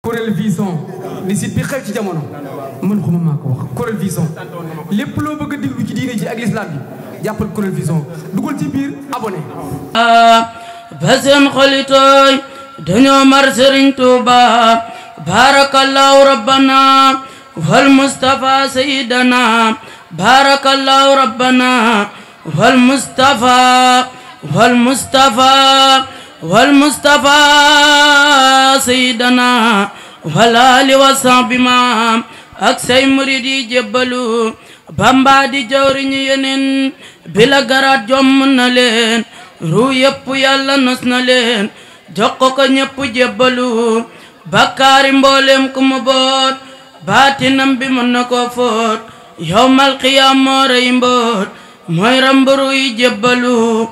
Kourel Vision ni site bi xew ci jamono man xuma maa ko wax Kourel Vision lépp loo bëgg a déglu ci diine ji ak l'islam bi jàppal Kourel Vision dugal ci biir abonné ba seen xoli tooy dañoo mar Sëriñ Tuuba barakallahu rabbana wal mustafa sayyidana barakallahu rabbana wal mustafa sayyidana wal ali wa sahbi ma ak say murid yi jébbalu Bamba di jawriñu yeneen bila garaat jomm na leen ru yëpp yàlla nos na leen jox ko ñëpp jébbalu bakkaari mboolem ku mu boot baatinam bi mën na ko foot yawmal qiyaam moo rey mboot mooy ramburu yi jébbalu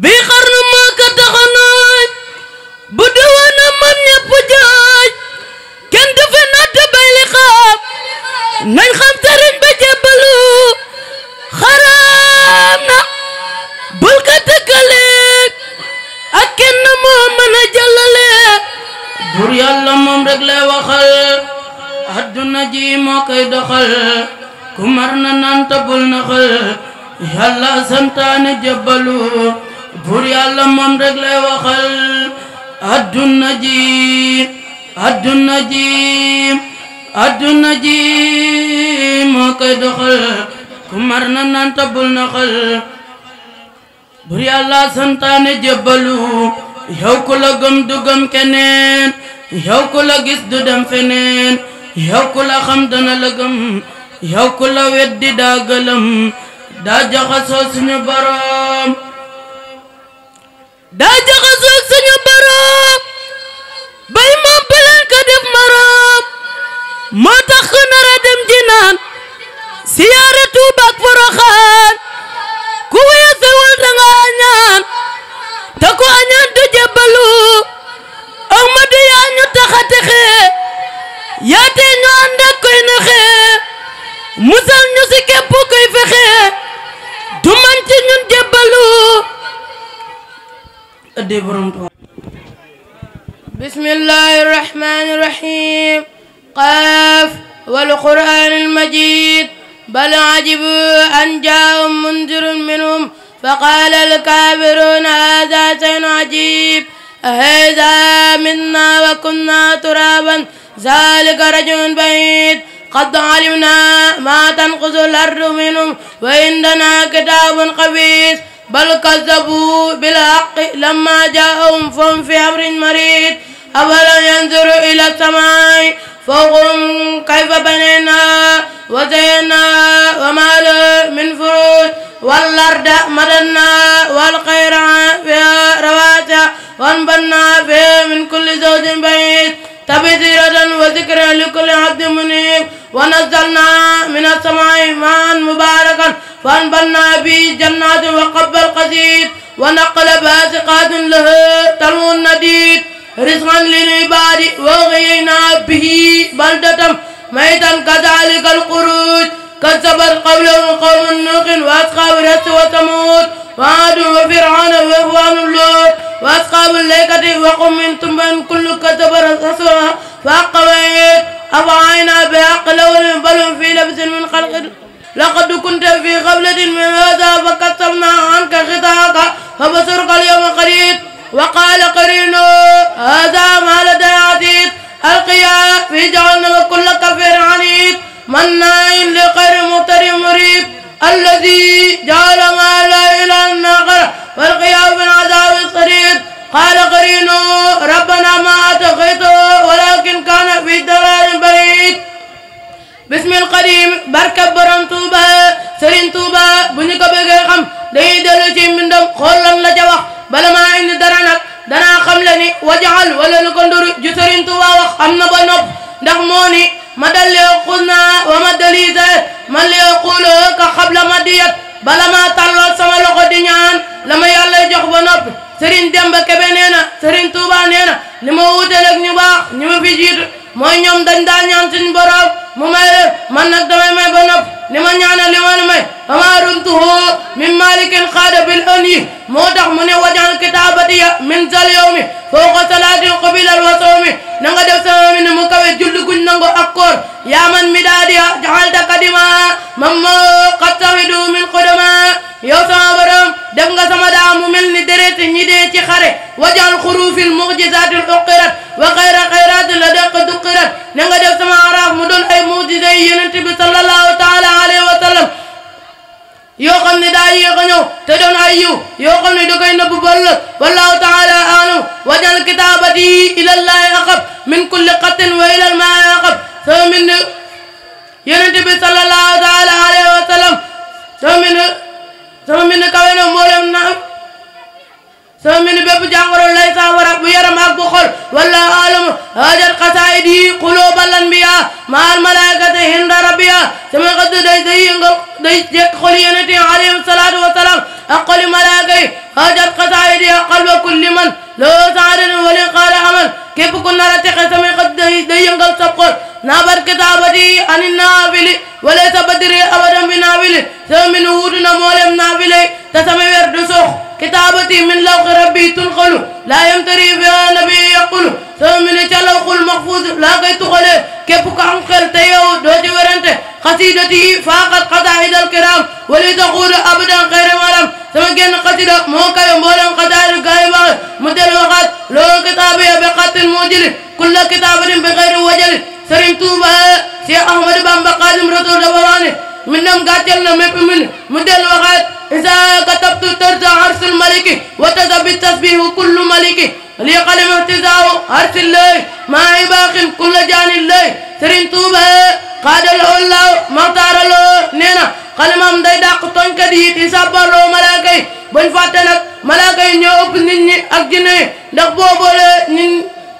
bi xarnu moo ko taxanooj bu duwana man ñëpp jooj kenn du fi natt bay li xaab nañ xam sëriñ ba jébbalu xaraam na bul ko tëkkaleeg ak kenn moo mën a jàllale bur yàlla moom rek lay waxal adduna ji moo koy doxal ku mar na naan ta bul naxal yàlla santaane jébbalu bur yàlla moom rek lay waxal adduna ji moo koy doxal ku mar na naan ta bul naxal bur yàlla santaane jébbalu yow ku la gëm du gëm keneen yow ku la gis du dem feneen yow ku la xam dana la gëm yow ku la weddi daa gëlëm daa jaxasoo suñu boroom bay moom baleen ko def maroom moo tax ku nara dem jinaan siyaare Tuuba ak Poroxaan ku weesuwul danga añaan te ku añaan du jébbalu Ahmadu yaa ñu taxa texe yaa tee ñu ànd ak koy naxe musal ñu si képp koy fexe du man ci ñun jébbalu addi borom Tuuba bismillahir rahmanir rahim qaaf wal qur'anil majid بل عجبوا أن جاءهم منذر منهم فقال الكافرون هذا شيء عجيب أهذا منا وكنا ترابا ذلك رجل بعيد قد علمنا ما تنقص الأرض منهم وعندنا كتاب خبيث بل كذبوا بالحق لما جاءهم فهم في أمر مريض أفلم ينظروا إلى السماء فوقهم كيف بنينا وزينا وما له من فروج والأرض مددنا والخير فيها رواسي وأنبتنا فيها من كل زوج بهيج تبصرة وذكرى لكل عبد منيب ونزلنا من السماء ماء مباركا فأنبتنا به جنات وقب القصيد ونقل باسقات له تلو النديد رزقا للعباد وغينا به بلدة ميتا كذلك الخروج كذبت قبلهم قوم نوح وأصحاب الرس وثمود وعاد وفرعون وإخوان لوط وأصحاب الأيكة وقوم من تبع كل كذب رسولا فأقويت أفعينا بحق لون بل في لبس من خلق لقد كنت في غفلة من هذا فكتبنا عنك غطاءك فبصرك اليوم قريب وقال قرينه هذا ما لدي عتيد ألقيا في جهنم كل كفر عنيد مناع لغير مفتر مريب الذي جعل ما لا إله إلا آخر والقيا في العذاب الصديد قال قرينه ربنا ما أتقيته ولكن كان في ضلال بعيد بسم القديم بركب borom Tuuba Sëriñ Tuuba bu ñu ko bëggee xam dañuy dellu ci mbindam xool lan la ca wax bala maa indi dara nag danaa xam le ni wajaxal wala lu ko nduru ju Sëriñ Tuuba wax am na ba nopp ndax moo ni ma dalli xusna wa ma dalise man li xuulo ka xabla ma diyat bala maa tàllal sama loxo di ñaan la ma yàlla jox ba noppi Sëriñ Demba Kebe nee na Sëriñ Tuuba nee na li ma wutaleeg ñu baax ñu ma fi jiitu mooy ñoom dañ daa ñaan suñu borom mu may leen man nag damay may ba nopp li ma ñaanal li ma may ama rumtuhu min malikin xaada bil an yi moo tax mu ne wajal kitaabatiya min zal yawmi fawqa salaatin qabilal wa sawmi na nga def mooy julli guñ nangu ak koor yaa man midaadiya jaxalta kadima mamma qattahidu min qudama yow sama borom def nga sama daa mu mel ni deret ñi dee ci xare wajal xurufil mu'jizatil uqirat wa xayrat la dëq duqirat na nga def sama araaf mu doon ay mu'jiza yi yonent bi sallallahu taala alayhi wa sallam yoo xam ne daa yéex a ñëw te doon ay yiw yoo xam ne da koy nëbb bëllëg wallahu taala a'lam wajal kitaabati ilallahi aqab min kulli qatin wa ilal maa aqab sama mbind yonent bi sallallahu taala alayhi wa sallam sama mbind kawe na mboolem na sama mbind bépp jàngoro lay saafara bu yaram ak bu xol wallahu a'lam hajat qasaidi qulubal anbiya ma'al malaikati hinda rabbiya sama xadd day yëngal day jekk xol yonent yi alayhi salaatu wa salaam ak xoli malaaka yi hajat qasaidi qalba kulli man loo saadatin wali qaala amal képp ku nar a texe sama xadd day yëngal sab xol naabat kitaabati ani naafili wala sa badri abadan bi naafili sama mbind wuutu na mboolem naafile te sama weer du sox kitaabati min lawxi rabbi tunqalu laa yamtari fiha nabi yaqulu sama mbind ca lawxul maxfuus laa koy tuxalee képp ku am xel te yow doo ci werante xasidati faaqat xasaidal kiram wali taxuudu abadan xayri maram sama genn xasida moo kayo mboolem xasaid gaay baax mu del waxaat loo kitaabiya bi xattin mujili kulla kitaabatin bi xayri wajali Sëriñ Tuuba Cheikh Ahmadou Bamba Xaadimu Rasuul dafa wax ne mbindam gàcceel na mépp mbind mu del waxaat isa katabtu tarta arsul maliki wa tasabi tasbihu kullu maliki li qalim ihtisaahu arsillahi maa ibaaxin kulla jaanillahi Sëriñ Tuuba xaadaloo laaw maxtaaraloo nee na xalimam day dàq tooñkat yi di sàbbaloo malaaka yi bañ fàtte nag malaaka yi ñoo ëpp nit ñi ak jinne yi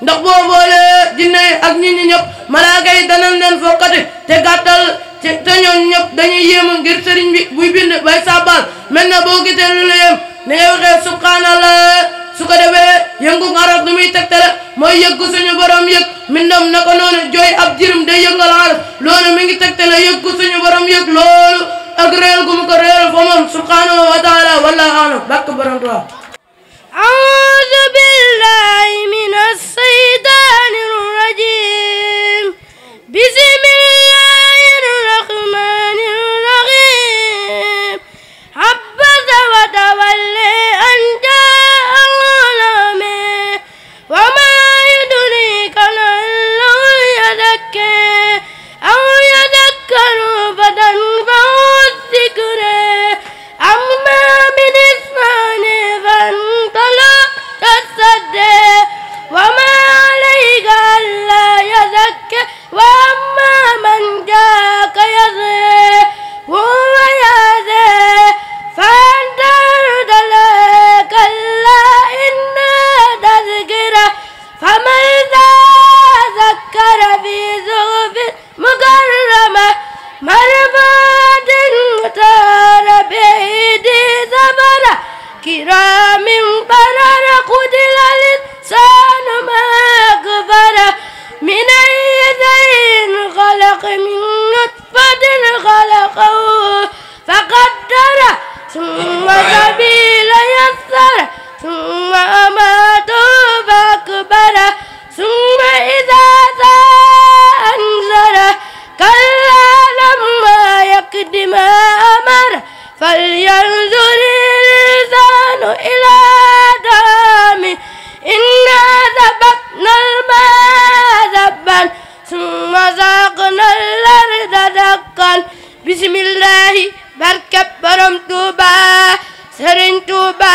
ndax boo boole jinne yi ak nit ñi ñëpp malaaka yi danañ leen fokkati te gàttal te ñoom ñëpp dañuy yéemu ngir sëriñ bi buy bind bay sàbbal mel na boo gisee lu la yem ni ngay waxee subhanallah su ko defee yëngu arab lu muy tegtale mooy yëggu suñu borom yëg mindam na ko noonu jooy ab jirim day yëngal arab loolu mi ngi tegtale yëggu suñu borom yëg loolu ak réel gu mu ko réel fa moom subhanahu wa taala wallahu a'lam bakk borom tuwa أعوذ بالله من الشيطان الرجيم بسم الله الرحمن الرحيم عبس وتولى أن جاءه الأعمى وما يدريك لعله يزكى أو يذكر فتنفعه الذكرى أما بالإسمان فانطلق تصدى وما عليك ألا يزكى وأما من جاءك يسعى وهو يهدى فأنت تدلى كلا إنها تذكرة فمن ذكر في صحف مكرمة مرفوعة مطهرة بأيدي سفرة كرام بررة قتل الإنسان ما أكفره من أي شيء خلق من نطفة خلقه فقدره ثم سبيل يسره ثم أماته فأكبره ثم إذا شاء أنشره كلا لما يقض ما أمره فلينظر الإنسان إلى طعامه إنا سبقنا الماء سبا ثم ساقنا الأرض دقا بسم الله barkeb Borom Tuuba Sëriñ Tuuba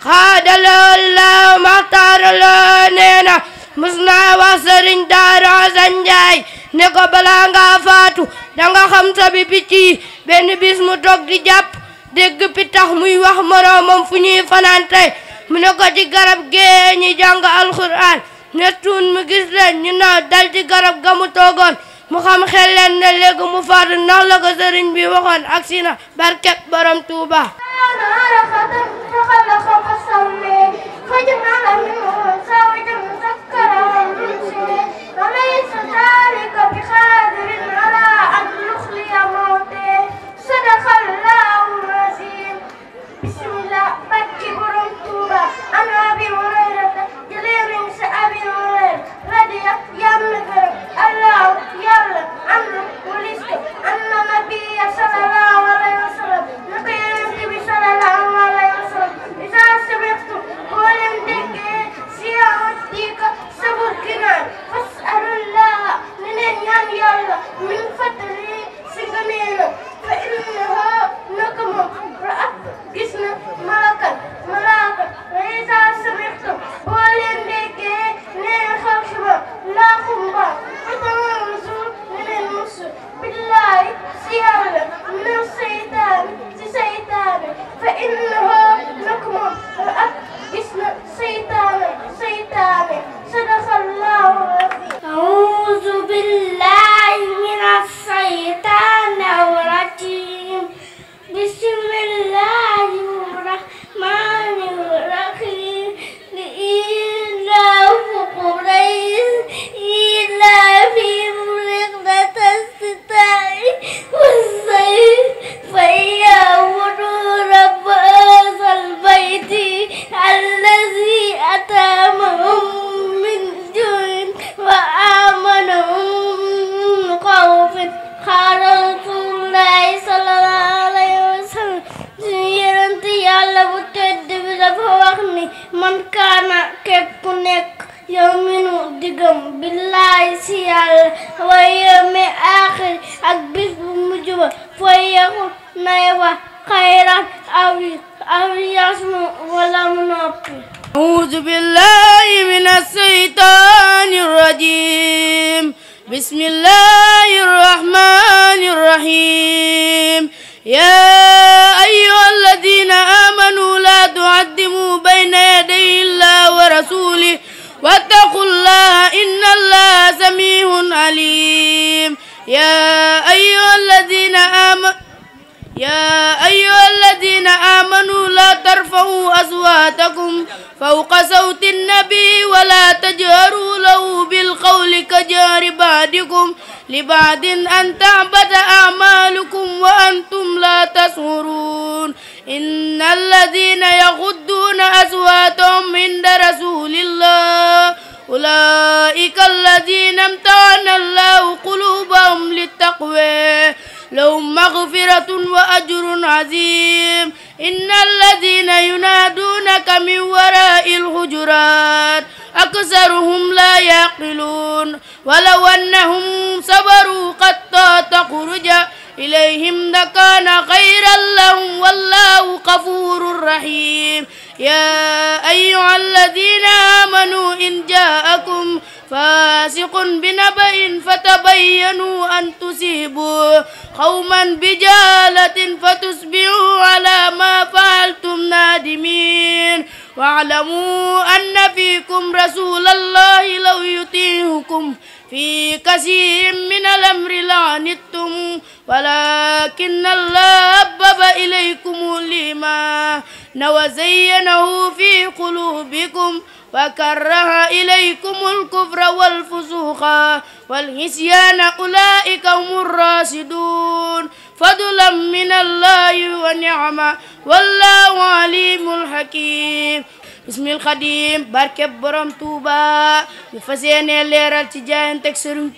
xaadaloo la maxtaaraloo nee na mus naa wax Sëriñ Daaru Asan Njaay ne ko balaa nga faatu danga xam sabi picc yi benn bis mu toog di jàpp dégg pitax muy wax moroomam fu ñuy fanaan tey mu ne ko ci garab gee ñi jàng alxuraan ne tuun mu gis leen ñu naaw dal ci garab ga mu toogoon mu xam xel leen ne léegi mu faatu ndax la ko sëriñ bi waxoon ak si na barkeb Borom Tuuba bismillah barke Borom Tuuba an Abi Hurayrata jëlee nañ sa Abi Hurayra radiya yàlla gërëm kaana képp ku nekk yow minu diggam billaay si yàlla wa yawmi aaxir ak bis bu mujj ba fooy yaqul nay wax xayran aw yasmu wala mu noppi. أعوذ بالله من الشيطان الرجيم بسم الله الرحمن الرحيم يا أيها الذين آمنوا لا تعدموا بين يدي الله ورسوله واتقوا الله إن الله سميع عليم يا أيها الذين آمنوا لا ترفعوا أصواتكم فوق صوت النبي ولا تجهروا له بالقول كجهر بعضكم لبعض أن تحبط أعمالكم وأنتم لا تشعرون إن الذين يغضون أصواتهم عند رسول الله أولئك الذين امتحن الله قلوبهم للتقوى لهم مغفرة وأجر عظيم إن الذين ينادونك من وراء الحجرات أكثرهم لا يعقلون ولو أنهم صبروا حتى تخرج إليهم لكان خيرا لهم والله غفور رحيم يا أيها الذين آمنوا إن جاءكم فاسق بنبأ فتبينوا أن تصيبوا قوما بجهالة فتصبحوا على ما فعلتم نادمين واعلموا أن فيكم رسول الله لو يطيعكم في كثير من الأمر لعنتم ولكن الله حبب إليكم الإيمان وزينه في قلوبكم وكره إليكم الكفر والفسوق والعصيان أولئك هم الراشدون فضلا من الله ونعمة والله عليم حكيم بسم الخديم barke borom Touba ñu fas yéene leeral ci jaayanteeg Serigne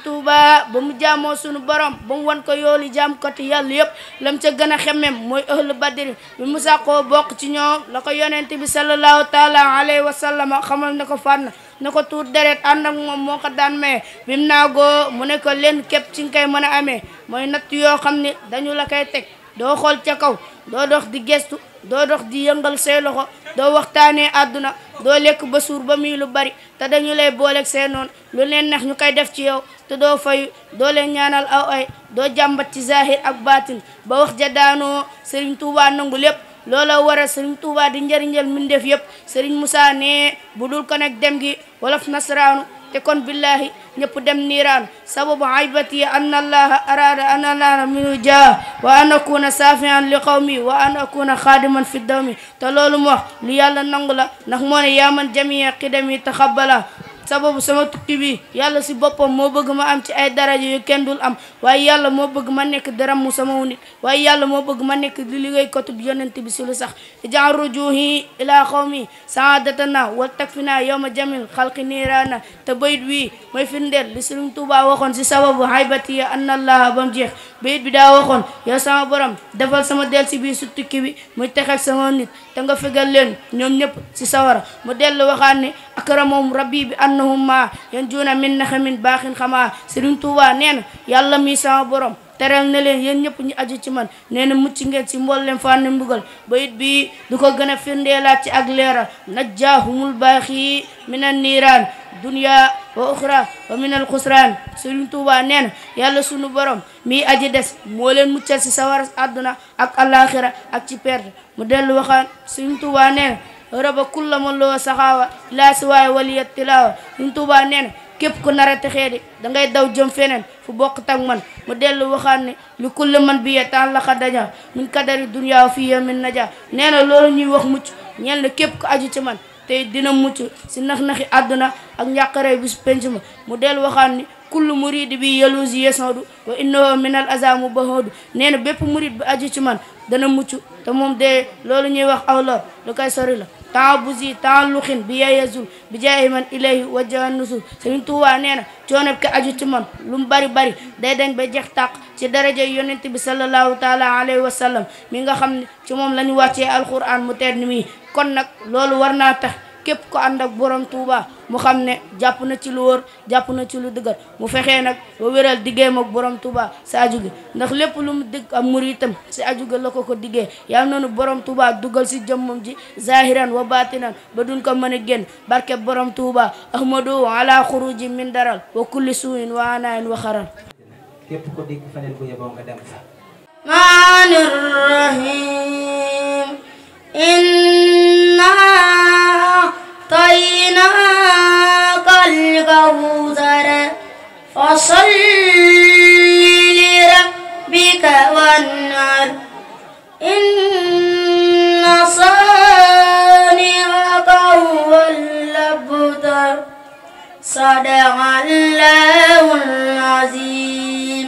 Touba ba mu jaamoo sunu borom ba mu wan ko yooli jaam koti yàlla yëpp lam ca gën a xemmem mooy ahlu badri bi mu sàkkoo bokk ci ñoom la ko yonent bi sallallahu taala alayhi wa sallam xamal na ko fànn na ko tuur deret ànd ak moom moo ko daan maye bi mu naagoo mu ne ko leen képp ci nga koy mën a amee mooy natt yoo xam ne dañu la koy teg doo xool ca kaw doo dox di gestu doo dox di yëngal say loxo doo waxtaanee àdduna doo lekk ba suur ba muy lu bari te dañu lay booleeg see noonu lu leen neex ñu koy def ci yow te doo fayu doo leen ñaanal aw ay doo jàmbat ci zahir ak baatin ba wax ja daanoo Serigne Touba nangu lépp loola waral Serigne Touba di njëriñal mbindeef yëpp Serigne Moussa ne bu dul ko nag dem gi wolof nasraanu te kon billahi ñëpp dem niiraan sababu aybati anna allaha arada an anala minu jaa wa an akuna safian li qawmi wa an akuna xaadiman fi dawmi te loolu mu wax lu yàlla nangu la ndax moo ne yaa man jamia xidami taxabbala sababu sama tukki bi yàlla si boppam moo bëgg ma am ci ay daraja yu kenn dul am waaye yàlla moo bëgg ma nekk daram mu sama nit waaye yàlla moo bëgg ma nekk di liggéey kotub yonent bi si lu sax ijaan rujuhi ila xawmi saadatana wal takfina yawma jamil xalqi niirana te bayit wi mooy firndeel li Sëriñ Tuubaa waxoon si sababu haybati anna allaha bam jeex bayit bi daa waxoon yow sama borom defal sama del si bii su tukki bi muy texeeg sama nit te nga fegal leen ñoom ñëpp si sawara mu dellu waxaat ne akramahum rabbi bi annahum ma yanjuuna min naxamin baaxin xamaa Sëriñ Tuubaa nee na yàlla mi sama borom teral na leen yéen ñëpp ñu aju ci man nee na mucc ngeen si mboolem fànn mbugal bayit bi du ko gën a firndeelaat ci ak leeral najjaahumul baaxi minan niiraan dunya wa uxra wa minal xusraan Sëriñ Tuubaa nee na yàlla sunu borom mi aji des moo leen muccal si sawar àdduna ak alaxira ak ci perte mu dellu waxaan Sëriñ Tuubaa nee na raba kulla man loo saxaawa ilaa si waaye waliyat tilaawa Sëriñ Tuubaa nee na képp ku nar a texee di dangay daw jëm feneen fu bokk tak man mu dellu waxaan ne li kulli man bi yetaan la xa daja min kadari dunya fi min naja nee na loolu ñuy wax mucc ñeel na képp ku aju ci man te dina mucc si nax-naxi àdduna ak njàqare bis penc ma mu dellu waxaan ni kullu muridi bi yalusi yesodu wa innahu min al azamu bahodu nee na bépp murid bi aju ci man dana mucc te moom de loolu ñuy wax aw lor lu koy sori la taabusi taalluxin bi yeyezul bi jaayi man ilayhi wajjahan nusul Sëriñ Tuubaa nee na coono ka aju ci man lu mu bari bari day dañ ba jeex tàq ci daraja yonent bi sallallahu taala alayhi wa sallam mi nga xam ne ci moom la ñu wàccee alquran mu tedd mi kon nag loolu war naa tax képp ko ànd ak borom Touba mu xam ne jàpp na ci lu wóor jàpp na ci lu dëgër mu fexee nag ba wéral diggeem ak borom Touba si aju gi ndax lépp lu mu digg am muritam si aju gi la ko diggee yàlla noonu borom Touba dugal si jëmmam ji zahiran wa batinan ba duñ ko mën a génn barke borom Touba ahmadu ala xuruji min daral wa kulli suuin wa anayin wa xaral képp ko dégg faneen bu yeboo nga dem fa maanir rahim inna أعطيناك الكوثر فصل لربك وانحر إن صانعك هو الأبتر صدق الله العظيم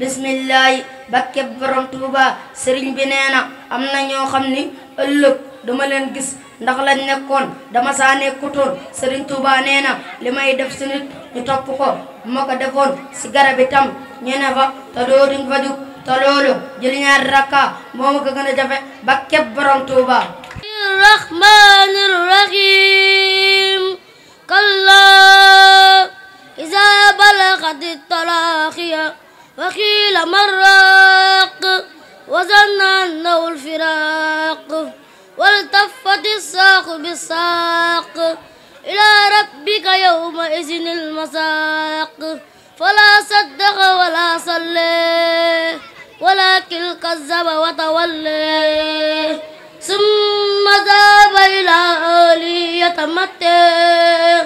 بسم الله bakke borom Tuuba sëriñ bi nee na am na ñoo xam ni ëllëg dama leen gis ndax lañ nekkoon dama saa nekkutoon sëriñ Tuuba nee na li may def si nit ñu topp ko ma ko defoon si garab itam ñu ne fa te doo duñ fa jug te loolu jëli ñaari rakka moo ma ko gën a jafe bakke borom Tuuba rahmanir rahim kalla iza balagati talaqiya وقيل مرق وظن أنه الفراق والتفت الساق بالساق إلى ربك يومئذ المساق فلا صدق ولا صلى ولكن كذب وتولى ثم ذهب إلى أهله يتمتع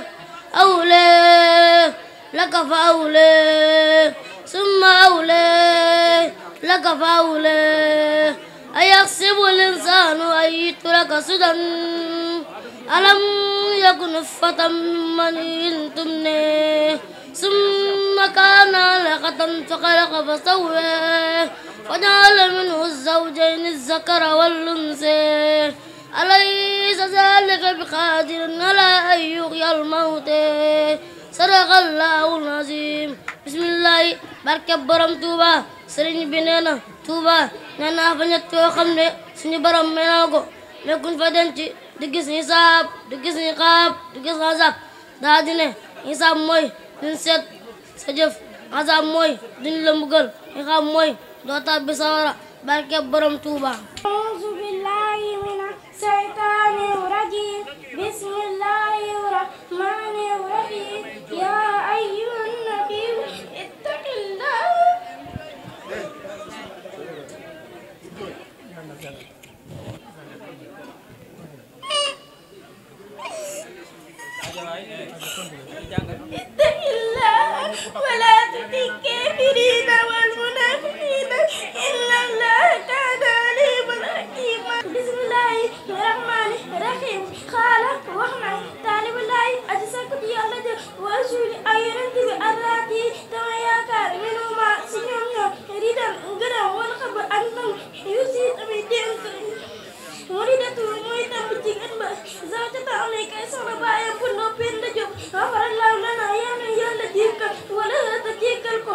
أولى لك فأولى ثم أولى لك فأولى أيحسب الإنسان أن يترك سدى ألم يكن نطفة من مني تمنى ثم كان علقة فخلق فسوى فجعل منه الزوجين الذكر والأنثى أليس ذلك بقادر على أن يحيي الموتى صدق الله العظيم bismillahi barke borom Touba sëriñ bi nee na Touba nee naa fa ñett yoo xam ne suñu borom may na ko nekkuñ fa denc di gis hisaab di gis iqaab di gis azab daa di ne hisaab mooy duñ seet sa jëf azab mooy duñ la mbugal iqaab mooy doo tàbbi sawara barke borom Touba a'uuzu billahi mina shaytaani rajiim bismillahi rahmaani rahiim yaa ayyuhan nabiyyu ittaqillah wa laa tuti' kaafiriina wal munaafiqiina inna Allaha kaana aliiman hakiiman bismillahi rahmaani rahiim xaala wax na taalibullahi aji sakku yàlla de wa rasuuli ay yonent bi arraati dama yaakaar minuma si ñoom ñoom ridan gërëm wala xab ak ndam yu si tamit dénk mu di datu mooy tamb jigéen ba zawjata am na kay soxna baayam bu noppee nda jóg xafaral laaw lana yàlla jéggal wala ta jéggal ko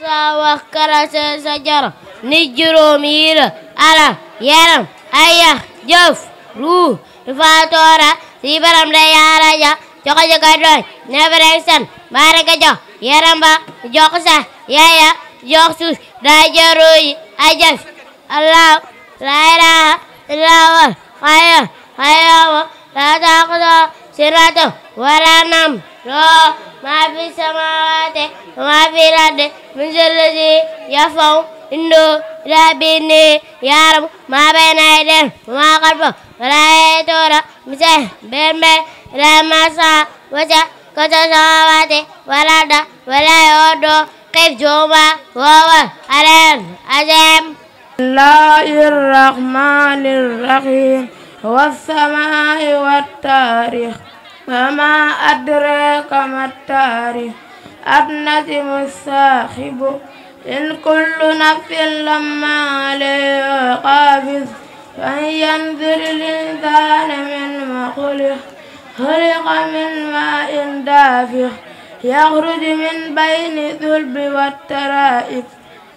saa wax karase sa jara ni juróom yi la alam yaram ay yax jëf ruu fa toora si baram de yaara ja jox ka doy nevereng san baare ka jox yaram ba jox sa yaya jox suus daa jaru yi ay jëf allah la ilaha illallah xaya la taqda sirata wala nam loo maa fi samaawaati maa fi ardi min zillati yafaw indo rabini yaram maa bayna aydihim maa xalfahum wala yahituuna mislihi bembe la masa wasa kasa samaawaati wala arda wala yahuudu hifzuhuma wa huwa al-aliyyul aziim. Bismillahir rahmanir rahim. والسماء والتاريخ وما أدراك ما التاريخ النجم الساخب إن كل نفس لما عليها حافظ فلينظر الإنسان مما خلق من ماء دافق يخرج من بين الصلب والترائب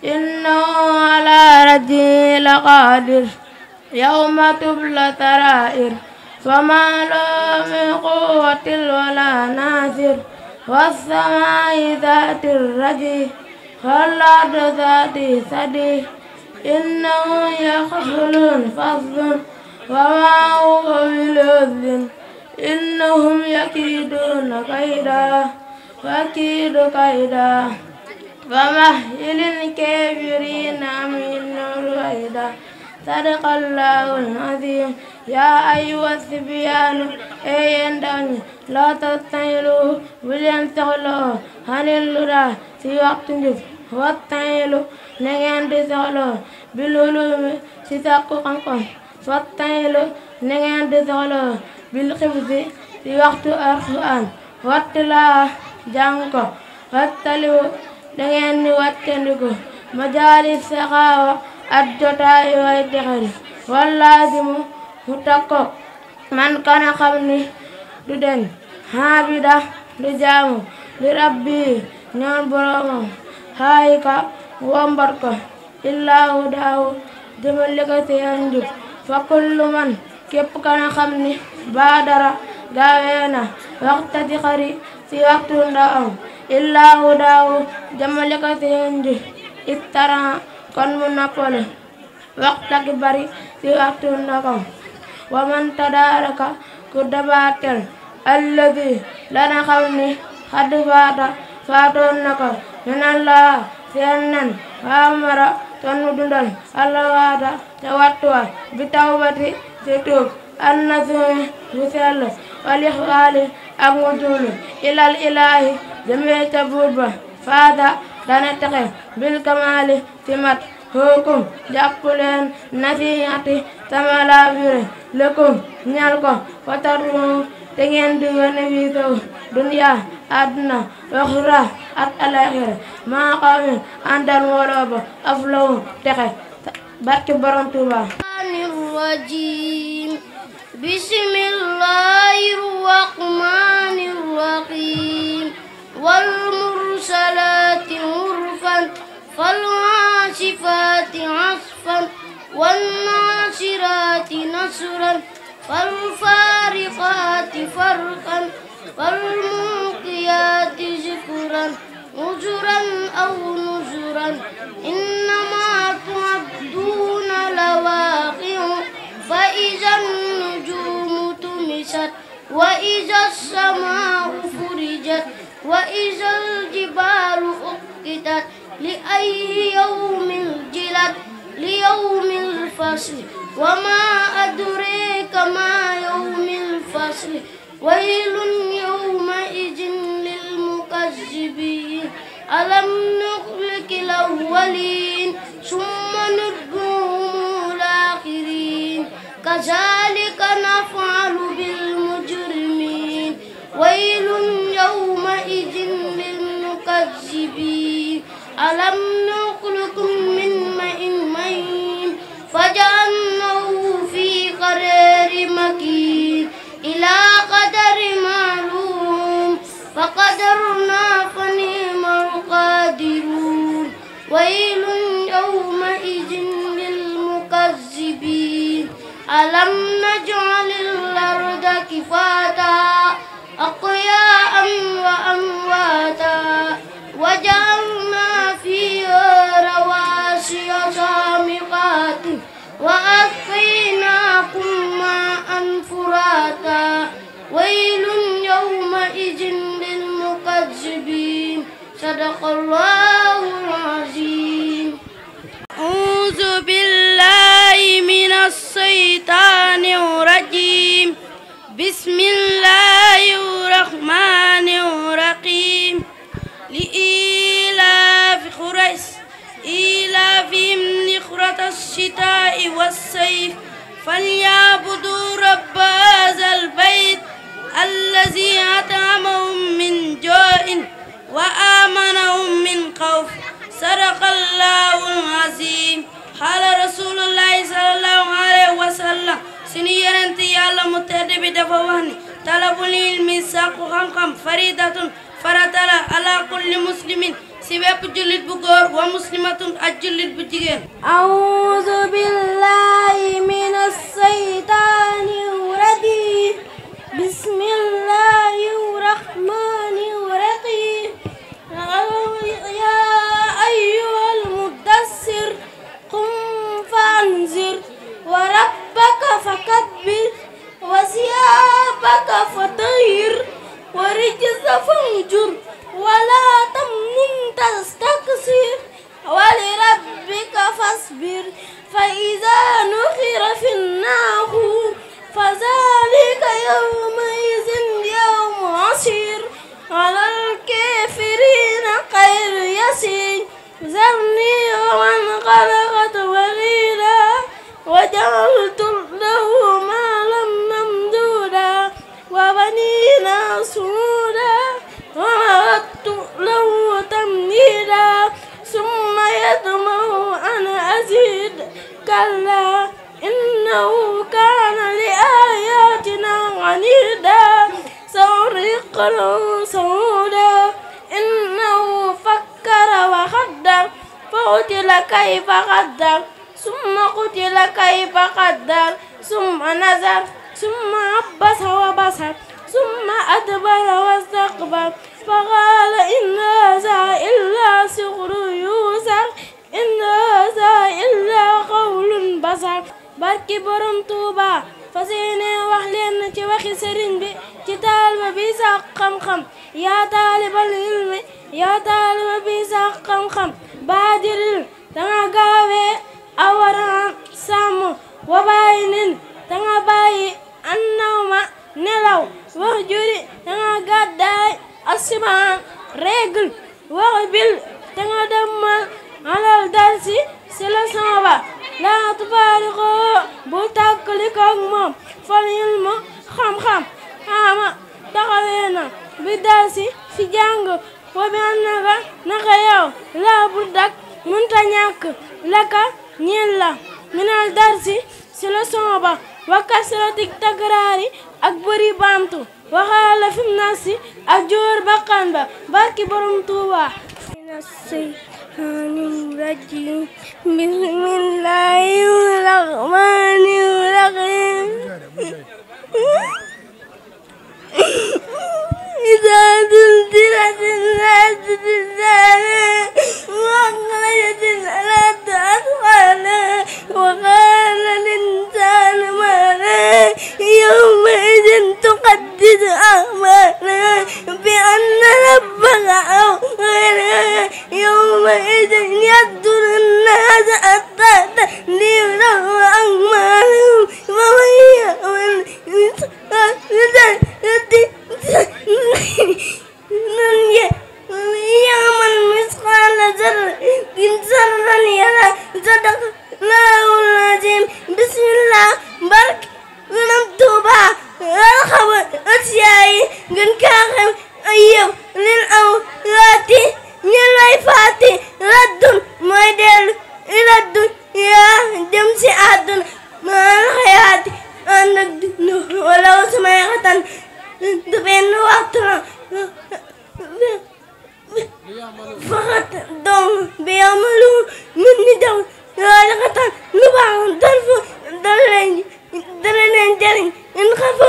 إنه على رجعه لقادر يوم تبلى سرائر فما له من قوة ولا ناصر والسماء ذات الرجع والأرض ذات الصدع إنه يخلق فصل وما هو بلوذ إنهم يكيدون كيدا وأكيد كيدا فمهل الكافرين أمهلهم رويدا صدق الله العظيم. يا أيها الصبيان أيندان لا تستعجلوا بلين تغلوا عن الهدى في وقت جف واستعجلوا نعند تغلوا بالعلوم سيساقوا عنكم واستعجلوا نعند تغلوا بالحفظ في وقت القرآن واتلا جانكو واتلوا نعند واتندكو مجالس سخاوة adjotaay way texari wallaazimu mu takko man kana xam ni du den haabida du jaamu li rabbi ñaan boromam haayika wombat ko illaahu daawu jëmale ko ci njub fa kullu man képp kana xam ni baadara gaaweena waxtati xari ci waxtu ndawam illaahu daawu jëmale ko ci njub ittaran kon mu noppale waxta gi bari ci waxtu ndakam wa man tadaraka ku dabaatel alladi lana xam ni xaddu faatoon na ko minallah seen nen waamara ton mu dundal allah waata te wattuwa bi tawbati ci tuub annasumi bu sell wal ixwaali ak mu tuulu ilal ilaahi jëmee ca buur ba faata dana texe bil kamaali ci mat hukum jàpp leen nasihati sama laabire lëkkum ñal ko watarmu te ngeen di wone wiisaw dunya àdduna waxra at alaxira maa xawmin àndal mbooloo ba aflawu texe barke borom Tuuba. Rajim bismillahir rahmanir rahim wal mursalati urfan فالعاصفات عصفا والناشرات نشرا فالفارقات فرقا فالملقيات ذكرا نذرا أو نذرا إنما تعدون لواقع فإذا النجوم طمست وإذا السماء فرجت وإذا الجبال أقتت لأي يوم جلت ليوم الفصل وما أدريك ما يوم الفصل ويل يومئذ للمكذبين ألم نخلق الأولين ثم ندعوهم الآخرين كذلك نفعل بالمجرمين ويل يومئذ للمكذبين ألم نخلقكم من ماء مهين فجعلناه في قرار مكين إلى قدر معلوم فقدرنا فنعم القادرون ويل يومئذ للمكذبين ألم نجعل الأرض كفاتا أحياء وأمواتا وجعلنا فيها رواسي شامخات وأسقيناكم ماء فراتا ويل يومئذ للمكذبين صدق الله العظيم. أعوذ بالله من الشيطان الرجيم. بسم الله الرحمن الرحيم. لإيلاف قريش إيلافهم رحلة الشتاء والصيف فليعبدوا رب هذا البيت الذي أطعمهم من جوع وآمنهم من خوف. صدق الله العظيم. قال رسول الله صلى الله عليه وسلم sunu yonent Yàlla mu tedd bi dafa wax ni talabul ilmi sàkku xam-xam faridatun farata la ala kulli muslimin si bépp jullit bu góor wa muslimatun ak jullit bu jigéen. A'uuzu billahi minas saytaanir rajiim. Bismillahir rahmaanir rahiim. Yaa ayyuhal muddassir qum fa'anzir wa rabbaka fakabbir wa siyaabaka fatahhir wa rijza fahjur wa laa tamnun tastakthir wa lirabbika fasbir fa idhaa nuqira fin naaquur fa dhaalika yawma'idhin yawmun 'asiir 'alal kaafiriina ghayru yasiir zarnii wa man khalaqtu wahiidaa وجعلت له مالا ممدودا وبنينا شهودا ومهدت له تمهيدا ثم يطمع أن أزيد كلا إنه كان لآياتنا عنيدا سأرهقه صعودا إنه فكر وقدر فقتل كيف قدر ثم قتل كيف قدر ثم نظر ثم عبس وبصر ثم أدبر واستكبر فقال إن هذا إلا سحر يؤثر إن هذا إلا قول بشر barki borom Tuuba fas yéene wax leen ci waxi sëriñ bi ci taaliba bi sax xam-xam yaa taalibal ilmi yaa taaliba bi sax xam-xam baadiril danga gaawee awaran sàmm wa bàyyi nin danga bàyyi annawma nelaw wax juri danga gàddaay asimaan règle wax bil danga demal alal darsi si la samba laa tufaariqo bu tàkkalikoog moom fal ilmu xam-xam ama taxawee na bi darsi fi jàng wa bi annaka naka yow laa bu dak munta ñàkk laka ñeel la minal darsi si la samba wa kasratik takraari ak bëri baamtu waxaala fim nasi ak jóor bakkan ba barki borom Tuuba الرجيم بسم الله الرحمن الرحيم إذا زلزلت الأرض زلزالها وأخرجت الأرض أثقالها وقال الإنسان ما لها يومئذ تحدث أخبارها بأن ربك أوحى لها يومئذ يصدر الناس أشتاتا ليروا أعمالهم ومن يعمل مثقال ذرة فقط doom bi amalu min ni daw loolu nga tax lu baax dara leen jariñ in xafa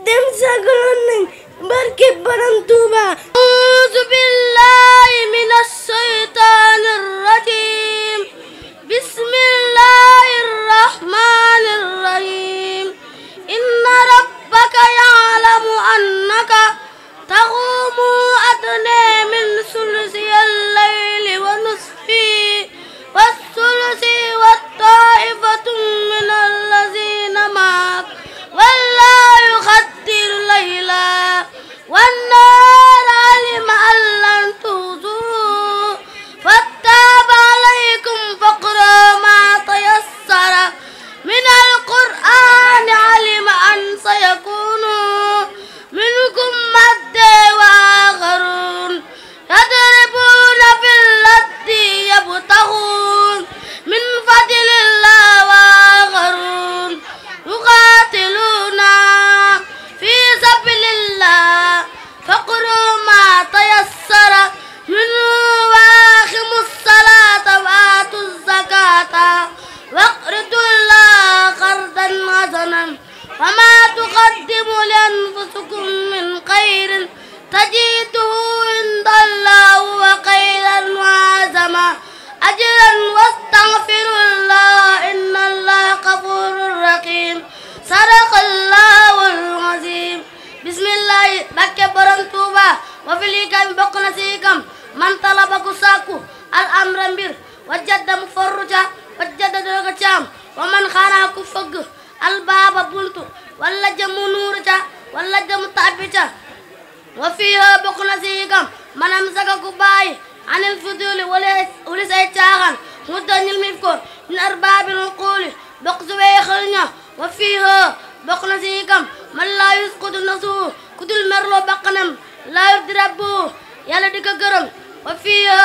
dem sagaloon nañ barke Borom Tuuba. A'uuzu billaahi mina shaytaani rajiim. Bismillaahi rahmaani rahiim. Inna rabbaka ya'lamu annaka taquumu adnaa min sulusiyil layli wa nisfihi was-sulusi wa taa'ifatun minal laziina ma'ak wallaahu yuqaddiru layla wan-nahaara 'alima an lan tuhsuuhu fattaaba 'alaykum faqra'uu maa tayassara minal qur'aani 'alima an sayakuunu minkum maddaa wa aakharuuna yadribuuna fil ardi yabtaghuuna min fadlillaahi wa aakharuuna yuqaatiluuna fii sabiilillaahi faqra'uu maa tayassara minhu wa aqiimus salaata wa aatuz zakaata waqridullaaha qardan hasanan wa maa tuqaddimu li anfusikum min khayrin tajiduhu indallaahi huwa khayran wa a'zama ajran wastaghfirullaaha innallaaha ghafuurun rahiim sadaqallaahul aziim. bismillaahi bakke Borom Tuuba wa fil hikam bokk na ci hikam man talaba ku sàkku al amra mbir wajjada mu forru ca wajjada dooga caam wa man xaraa ku fëgg al baaba buntu walla jamu nuuru ca walla jamu tàbbi ca wa fiiha bokk na ci hikam manam saka ku bàyyi anil fuduli wali say caaxaan mu dañil mif ko min arbaabil uquuli bokk ci wey xel ña wa fiiha bokk na ci hikam man laa yusqutu nafsuhu ku dul merloo bakkanam laa yurdi rabbuhu yàlla di ko gërëm wa fiiha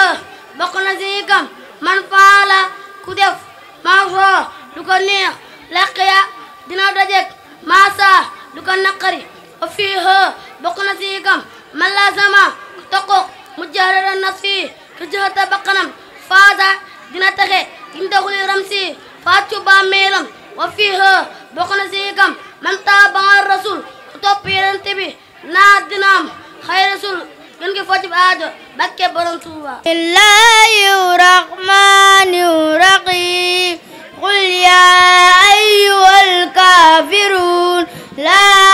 bokk na ci hikam man faala ku def maa soo du ko neex laqiya dina dajek maa saa du ko naqari wa fiiha bokk na ci hikam man laa sama ku toqook mujaahadata nafsi ku jëxata bakkanam faasa dina taxe inda xuli ramsi faatu ba meelam wa fiiha bokk na ci hikam man taabaa rasul ku topp Yonent bi naa dinaam xay rasul gën gi focc bi aajo bakke Borom Tuuba. Bismillaahi rahmaani rahiim. Qul yaa ayyuhal kaafiruun laa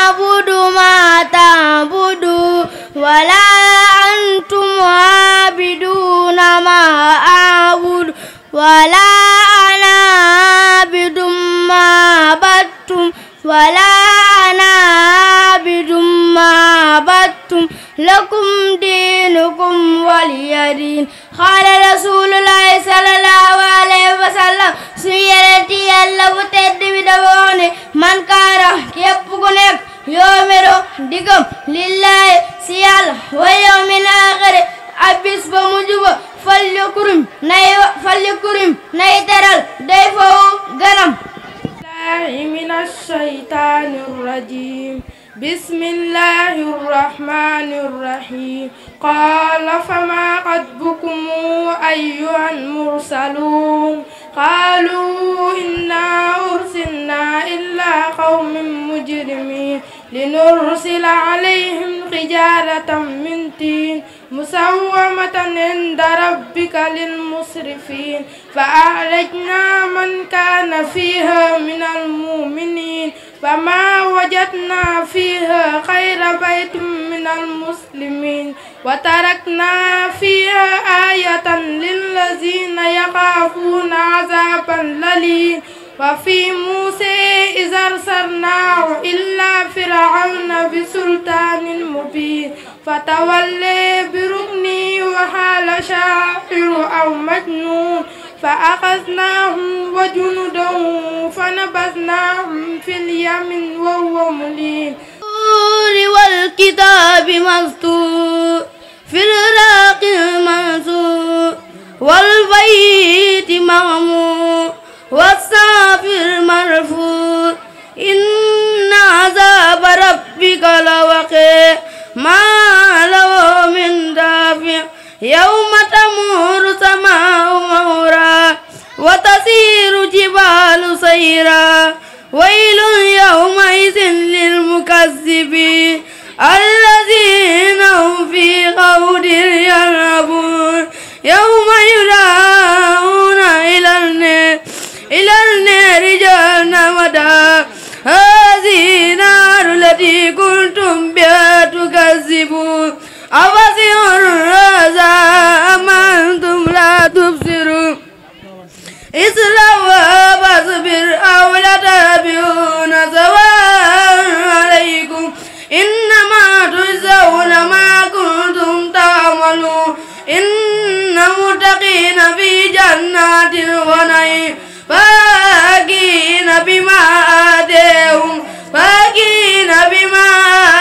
a'budu maa ta'buduun wa laa antum aabiduuna maa a'budu wa laa ana aabidun maa abadtum wa laa ana aabidun maa abadtum lakum diinukum waliya diin. Qaala rasuulullaahi sallallaahu alayhi wa sallam suñu Yonent Yàlla bu tedd bi dafa wax ne man kaana képp ku nekk yoomeru digam lillaahi si Yàlla wa yawmil aaxiri ak bis ba mujj ba falyukrim nay teral day foofu ganam. minash shaytaanir rajiim. bismillahir rahmanir rahim. qaala famaa xatbukum ayyuhal mursaluun qaaluu innaa ursilnaa ilaa qawman mujrimiin linursila alayhim hijaaratan min tiin musawwamatan inda rabbika lilmusrifiin fa ahlaknaa man kaana fiihaa minal mu'miniin famaa wajadnaa fiihaa xayra baytin minal muslimiin wa taraknaa fiihaa aayatan lillaziina yaxaafuuna azaaban laliin wa fii Muusaa iz arsalnaahu ilaa firawna bisultaanin mubiin fatawallaa biruknihi wa qaala shaa'irun aw majnuun fa axaznaahu wa junuudahu fa nabadnaahum fil yammi wa huwa muliim. wal kitaabi mastuur fil raaqil mansuur wal bayti ma'muur والسقف المرفوع إن عذاب ربك لواقع ما له من دافع يوم يدعون إلى النار جهنم دعا هذه نار التي كنتم بها تكذبون أفسحر هذا أم أنتم لا تبصرون اصلوها فاصبر أو لتتبعون سواء عليكم إنما تجزون ما كنتم تعملون إن المتقين في جنات ونعيم فاكهين بما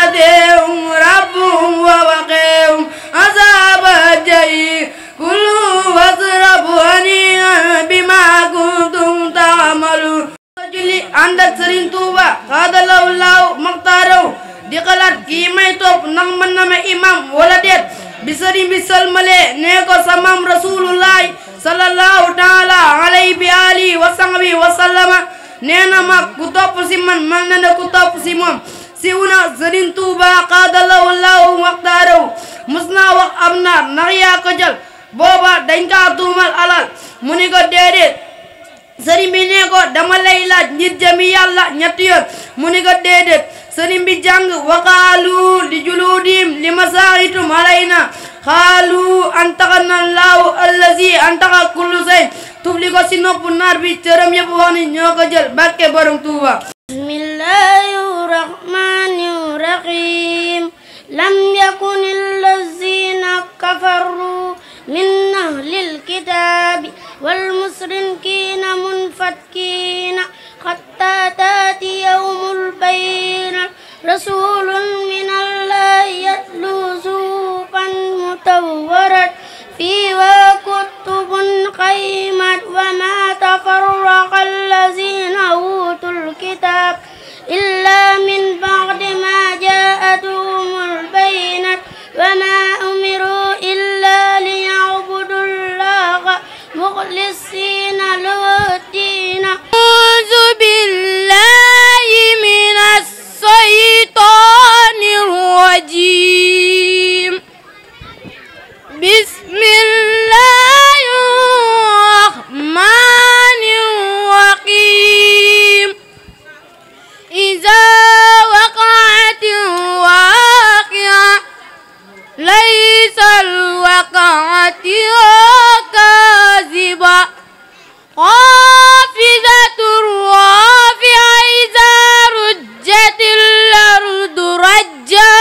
آتاهم ربهم ووقاهم عذاب الجحيم كلوا واشربوا هنيئا بما كنتم تعملون julli ànd ak Serigne Touba xaadalaw laaw maxtaaraw di xalaat kii may topp ndax mën na ma imam wala déet bi Serigne bi salmale nee ko sa maam rasulullahi sallallahu taala alayhi bi alihi wa sahbihi wa sallama nee na ma ku topp si man na ne ku topp si moom si wuna Serigne Touba xaadalaw laaw maxtaaraw mus naa wax am naar ndax yaa ko jël booba dañ kaa tuumal alal mu ni ko déedéet sëriñ bi nee ko dama lay laaj ngir jëmi yàlla ñetti yoon mu ni ko déedéet sëriñ bi jàng waqaalu li juluudim li masaahitum alayna xaalu antaqana allahu allazi antaqa kullu shay tufli ko si nopp naar bi cëram yëpp wax ni ñoo ko jël barke borom Tuuba bismillahi rahmani rahim lam yakun allazina kafaru min ahlil kitaabi wal musrikiina munfakkiina hattaa taatiyahumul bayyina rasuulun minallaahi yatluu suhufan mutahharatan fiihaa kutubun qayyimatun wa maa tafarraqa allaziina uutul kitaab illaa min ba'di maa jaa'atuhumul bayyinatu wa maa umiruu illaa liya'budullaaha مخلصين له الدين أعوذ بالله من الشيطان الرجيم بسم الله الرحمن الرحيم إذا وقعت الواقعة ليس لوقعتها كاذبة خافضة رافعة إذا رجت الأرض رجا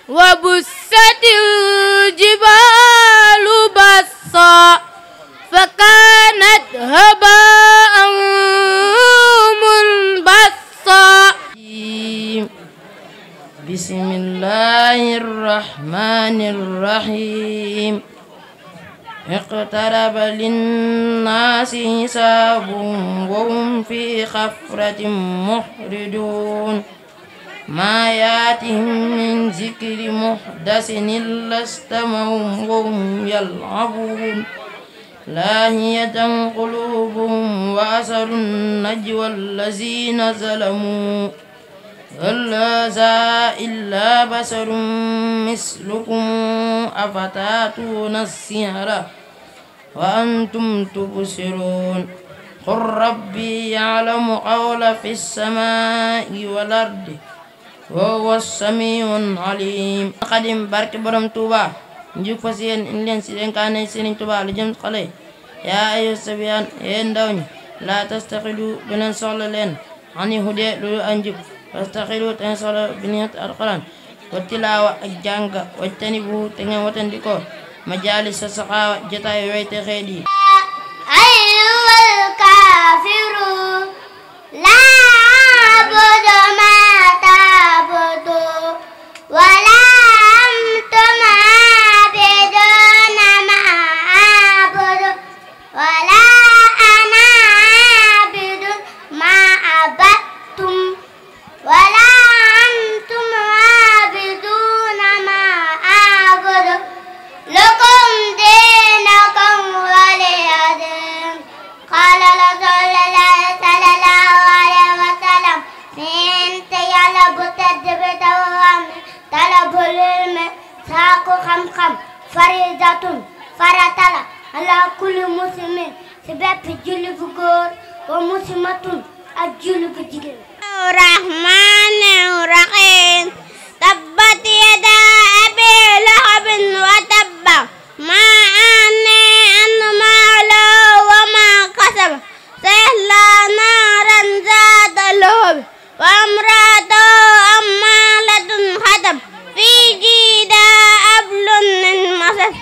وبست الجبال بسا فكانت هباء منبثا بسم الله الرحمن الرحيم اقترب للناس حسابهم وهم في غفلة محرضون ما ياتهم من ذكر محدث إلا استمعوا وهم يلعبون لاهية قلوبهم وأسروا النجوى الذين ظلموا هل هذا إلا بشر مثلكم أفتأتون السحر وأنتم تبصرون قل ربي يعلم قول في السماء والأرض وهو السميع العليم قديم بارك برم توبا نجوك فسيين إن لين سيدين كان سيدين توبا لجمس قلي يا أيها السبيان ين دوني لا تستقلوا بنن صلى لين عني هدي لولو أنجب واستقلوا تنصلوا بنية القرآن والتلاوة الجانغ واجتنبوا تنين وتندكو مجالس السقاوة جتاي ويت خيدي أيها الكافرون لا أعبد ما تعبدون ولا أنتم عابدون ما أعبد ولا أنا عابد ما عبدتم ولا أنتم عابدون ما أعبد لكم دينكم ولي دين قال رسول الله صلى الله عليه وسلم نينت يالا بتدبت وام طلب العلم ساق خم فريضة farata la ala kulli muslimin ci bépp julli bu góor wa muslimatun ak julli bu jigéen. rahmaani rahiim tabbat yadaa abii lahabin wa tabba maa aghnaa anhu maaluhu wa maa kasab sayaslaa naaran zaata lahab wa imra'atuhu hammaalatun hatab fii jiidihaa hablum min masad.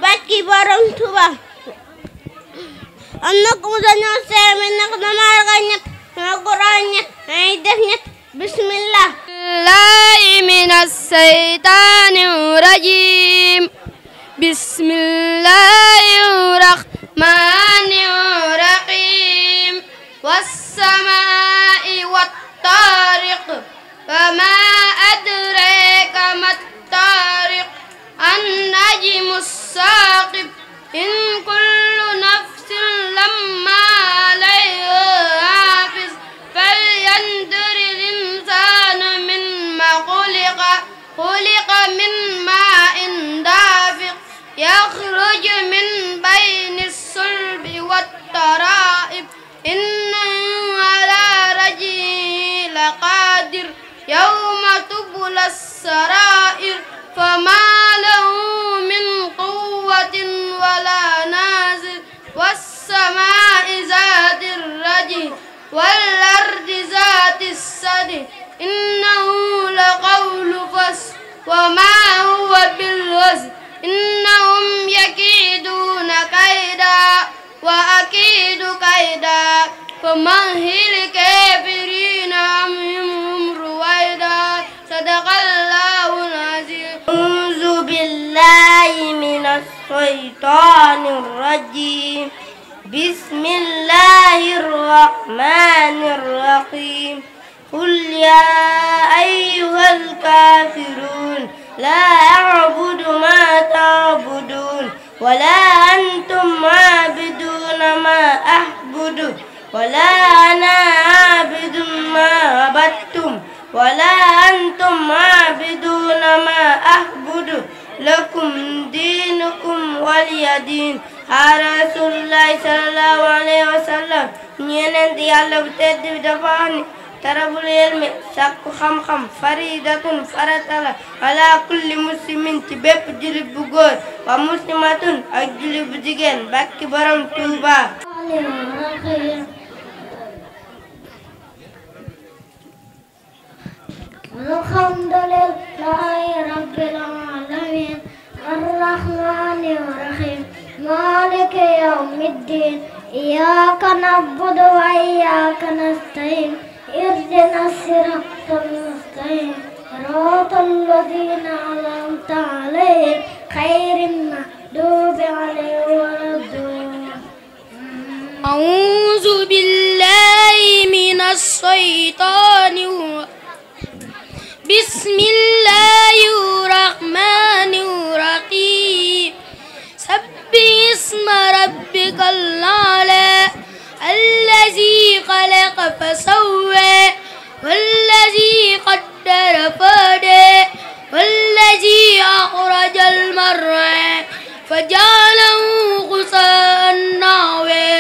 Barki Borom Tuuba am na ku mu dañoo seemi nag dama ragal ñett ma Quraan ñett ay def ñett bismillah. billahi minas saytaanir rajiim bismillahir rahmaanir rahiim was-samaa'i wat-taariq wamaa adraaka mat-taariq an-najmu as-saaqib in kullu nafsin lammaa 'alayhaa haafiz falyanzuril insaanu mimmaa xuliqa min maa'in daafiq yaxruju min bayni s-sulbi wat-taraa'ib innahu 'alaa raj'ihi laqaadir yawma tubla s-saraa'ir famaa lahu min quwwatin walaa naasir was-samaa'i zaati r-raj'i wal-ardi zaati s-sad'i innahu laqawlu fasl wa maa huwa bil-hazl innahum yakiiduuna kaydan wa akiidu kaydan famahhil kaafiriina amhilhum ruwaydan sadaqallaahul aziim. A'uuzu billaahi minas shaytaanir rajiim bismillaahir rahmaanir rahiim qul yaa ayyuhal kaafiruun laa a'budu maa ta'buduun wa laa antum 'aabiduuna maa a'budu wa laa ana 'aabidun maa 'abadtum wa laa antum 'aabiduuna maa a'budu lakum diinukum waliya diin. Rasuulullaahi sallallaahu alayhi wa sallam ñeent Yàlla bu tedd bi dafa wax ni talabul ilmi sàkku xam-xam faridatun farata la ala kulli muslimin ci bépp jullit bu góor wa muslimatun ak jullit bu jigéen. Barki Borom Tuuba. alhamdulillahi rabbil alamin arrahmanir rahim maliki yawmiddin iyyaka na'budu wa iyyaka nasta'in اهدنا الصراط المستقيم صراط الذين أنعمت عليهم غير المغضوب عليهم ولا الضالين. أعوذ بالله من الشيطان بسم الله الرحمن الرحيم سبح اسم ربك الأعلى الذي خلق فسوى والذي قدر فهدى والذي أخرج المرعى فجعله غثاء نحوا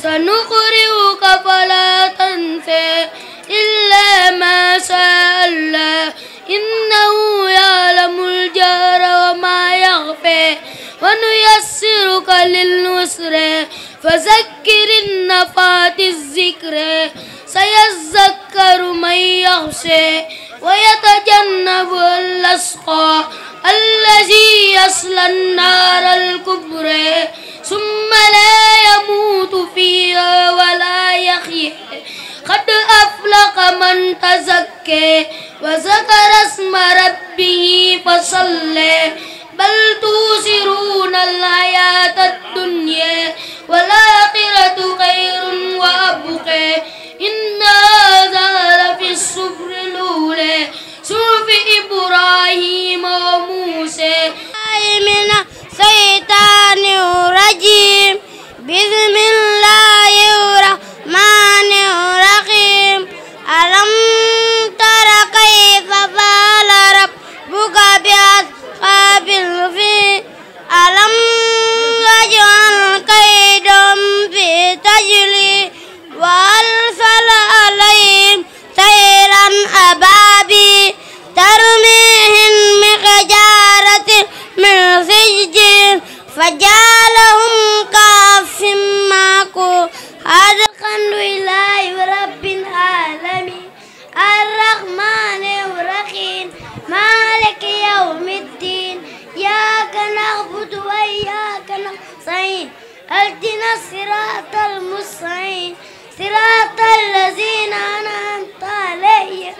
سنقرئك فلا تنسى إلا ما شاء الله إنه يعلم الجهر وما يخفى ونيسرك لليسرى فذكر النفعت الذكرى سيذكر من يخشى ويتجنبها الأشقى الذي يصلى النار الكبرى ثم لا يموت فيها ولا يحيى قد أفلح من تزكى وذكر اسم ربه فصلى بل تؤثرون الحياة الدنيا والآخرة خير وأبقى إن هذا لفي الصحف الأولى صحف إبراهيم وموسى. من الشيطان الرجيم بسم الله الرحمن الرحيم ألم تر كيف فعل ربك بأصحاب الفيل ألم سعيد اهدنا الصراط المستقيم صراط الذين أنعمت عليهم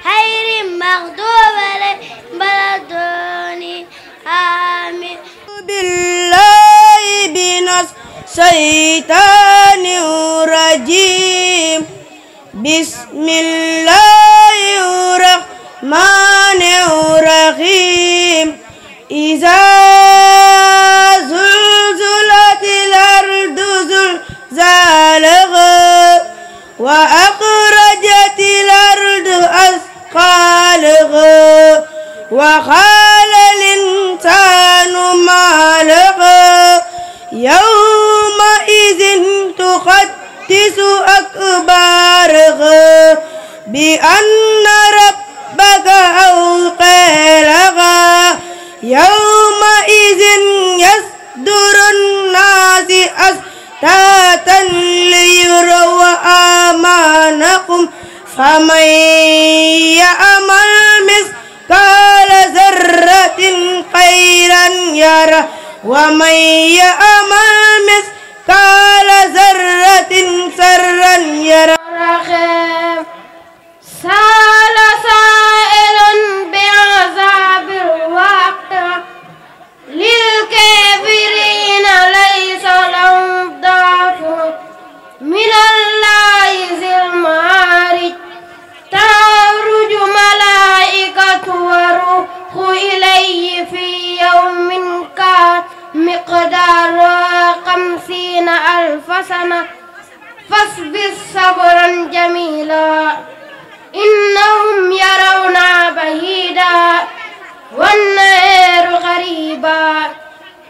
غير المغضوب عليهم ولا الضالين آمين. بالله من الشيطان الرجيم بسم الله الرحمن الرحيم إذا زلزلت الأرض زلزالها وأخرجت الأرض أثقالها وقال الإنسان ما لها يومئذ تحدث أخبارها بأن ربك أوحى لها يومئذ يصدر الناس أشتاتا ليروا أعمالهم فمن يعمل مثقال ذرة خيرا يره ومن يعمل مثقال ذرة شرا يره. سأل سائل بعذاب الواقع للكافرين ليس له دافع من الله ذي المعارج تعرج ملائكة وروح إليه في يوم كان مقداره 50,000 سنة فاصبر صبرا جميلا إنهم يرون بعيدا والنهار قريبا